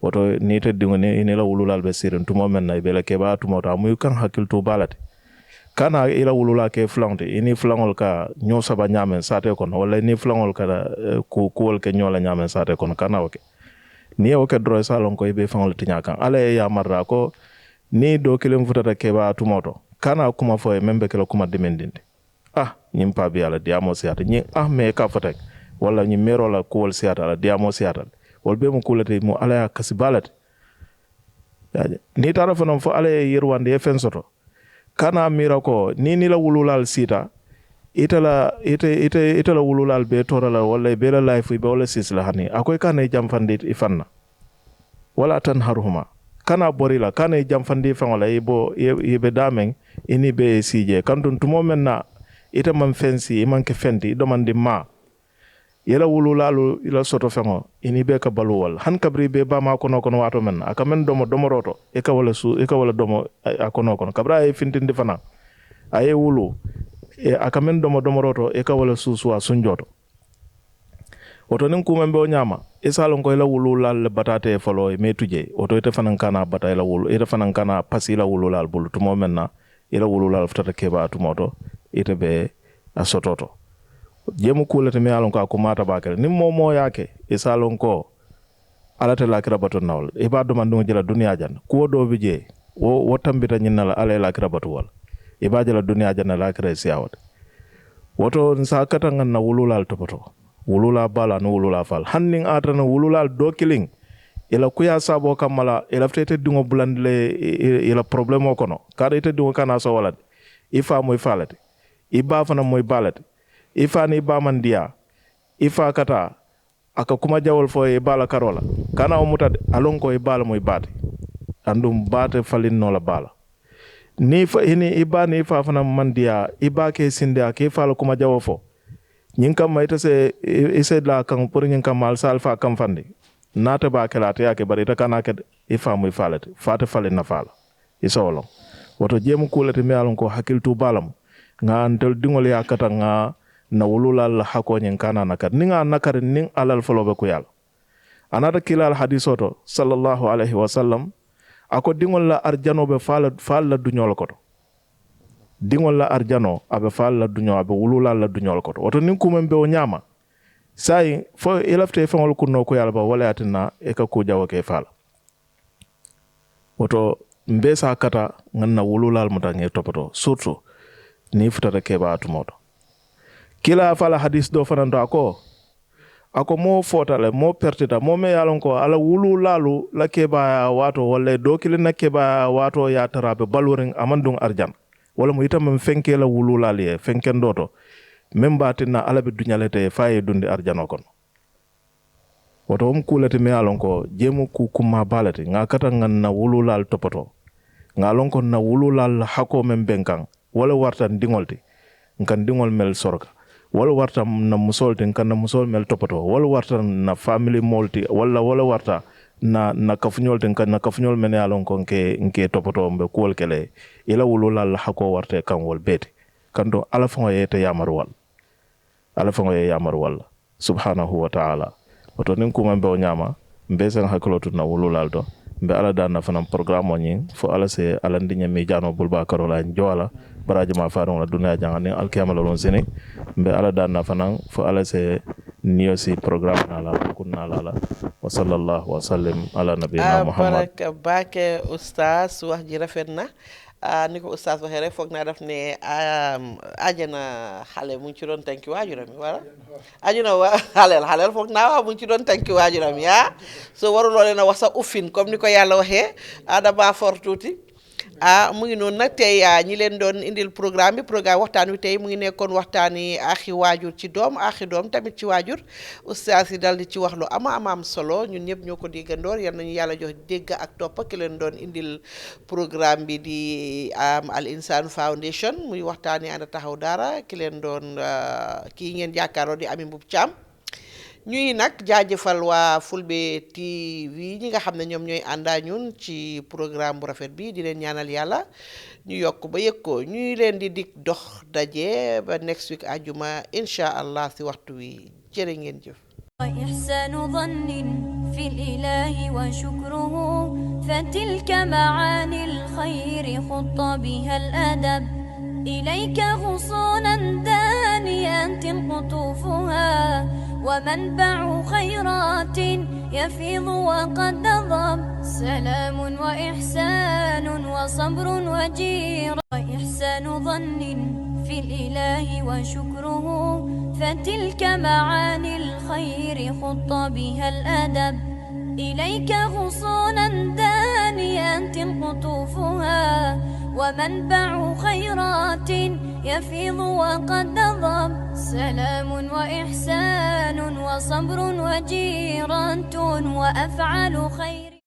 Speaker 4: woto ni te dingo ni la wululal be sirin tumo men nay bele ke ba tumo ta muy kan hakil tu balati kana ila wulula ke flangte ini flangol ka nyo saba nyamen sate kono wala ni flangol ka ku kuol ke nyola nyamen sate kono kana oke ni oke dro salon ko be fangol tinya kan ale ya marra ko ni do kilem futata ke ba tumoto kana kuma fo membe kala kuma dimendinde nyim pa bi ala diamo siata nyi me ka fatek wala nyi mero la kuol siata ala diamo siata wol be mo kulate mo ala ya kasibalat ni tarafa non fo ala yirwande e fensoto kana mira ko ni la wululal sita itala wululal be torala wala be la life be wala sisla hani akoy kana jamfande ifanna wala tan harhuma kana borila kana jamfande fa wala yebe damen ini be sije kandun tumo menna ita man fensi iman ke fendi do man di ma yela wululalu ila soto fengo ini be ka baluwal han kabri be ba ma kono wato men aka men domo roto e ka wala domo akono kabra e fintindi fana aye wulu e aka men domo roto e ka wala susuwa sunjoto woto nin kuma be o nyama e salon ko ila wululal batate folo e metuje woto ite fanan kana bata ila wulu ite fanan kana pasi ila wululal bulu tumo menna ila wululal futata keba tumoto ite be asototo jemu kulete me alon ko akumata bakere nim momo yake e salon ko alata lakira baton nawol e ba do man dum jela dunya jan ko do bije wo tambita nyinala ala lakira batu wal e ba jela dunya jan lakira siyawat woto sa kata ngan na wululal topoto wulula bala no wulula fal hanning atana wululal do killing ila kuya sabo kamala ila ftete dungo bulandle ila problemo kono kada ite dungo kana so walad ifa moy falate iba fana moy balate ifa ni ba mandia ifa kata aka kuma jawol fo e bala karola kana o mutade alonko e bala moy bate andum bate falin no la bala ni fa ini iba ni fa fana mandia iba ke sindia ke fala kuma jawo fo nyin kam mayta se ise la kan pour nyin kam mal salfa kam fandi nata ba kelate yake bari ta kana ke ifa moy falate fata falin na fala isolo woto jemu kulate me alon ko hakiltu balam nga antel dingol ya kata nga na wululal hako nyen kana nakar ninga nakar ning alal folobe ko yal anata kilal hadisoto sallallahu alaihi wasallam ako dingol la arjano be fala dunyol koto dingol la arjano abe fala dunyo abe wululal la dunyol koto woto nin kumembe o nyama sai fo elafte fangol kunno ko yal ba wala atina e ka ko jawo ke fala woto mbesa kata nganna wululal mutange topoto surtout ni futata keba tumoto kila fala hadis do fanando ako mo fotale mo pertita mo me yalon ko ala wululalu la keba wato wala do kilina keba wato ya tarabe balurin amandung arjan wala mo itam fenke la wululali e fenken doto membatina ala be dunyalete faye dundi arjano kon woto kulati me yalon ko jemu ku kuma balati nga kata nganna wululal topoto nga lon ko na wululal hako men benkan wala warta dingolti nkan dingol mel sorka wala warta na musolti nkan na musol mel topoto wala warta na family molti wala warta na kafunyol nkan na kafunyol men yalon ko nke topoto mbe kuol kele ila wululal hako warte kan wol beti kando ala fango yete yamarwal ala fango ye yamarwal subhanahu wa ta'ala woto nin kuma be o nyama mbe sen hakolotu na wululal to mbe ala danna fanam programme oni fo ala se ala ndinya mi jano bulba karola njwala baraji ma faron la dunya jangani alkiyama lon sini mbe ala danna fanam fo ala se niyosi programme nala kunna lala wa sallallahu wa sallim ala nabiyina muhammad
Speaker 2: baraka bake oustaz wax ji rafet na ni ko oustaz waxee rek foog naa daf ne ajana xale mu ngi ci doon tànki waajuram yi wala ajuna wa xaleel foog naa waaw mu ngi ci doon tànki waajuram yi so waruloo leen a wax sa uffin comme ni ko yàlla waxee dama for tuuti mu ngi noonu nag tey ñi leen doon indil programme waxtaan wi tey mu ngi nekkoon waxtaani axi waajur ci doom axi doom tamit ci waajur oustaz yi dal di ci wax lu am solo ñun ñëpp ñoo ko déggandoor yal nañu yàlla jox dégg ak topp ki leen doon indil programme bi di Al Insan Foundation muy waxtaani ànd taxaw daara ki leen doon kii ngeen jàkkaaroo di Ami Mbub Caam ñuy nag jaajëfal waa Fulbe TV ñi nga xam ne ñoom ñooy àndaa ñun ci programme bu rafet bi di leen ñaanal yàlla ñu yokk ba yëg ko ñuy leen di dig dox daje ba next week àjjuma incha allah si waxtu wi jërë ngeen jëf.
Speaker 1: وإحسان ظن في الإله وشكره فتلك معاني الخير خط بها الأدب إليك غصونا دانيات قطوفها ومنبع خيرات يفيض وقد ضب سلام وإحسان وصبر وجير وإحسان ظن في الإله وشكره فتلك معاني الخير خط بها الأدب إليك غصونا دانيات قطوفها ومنبع خيرات يفيض وقد ضب سلام وإحسان وصبر وجيران وأفعال خير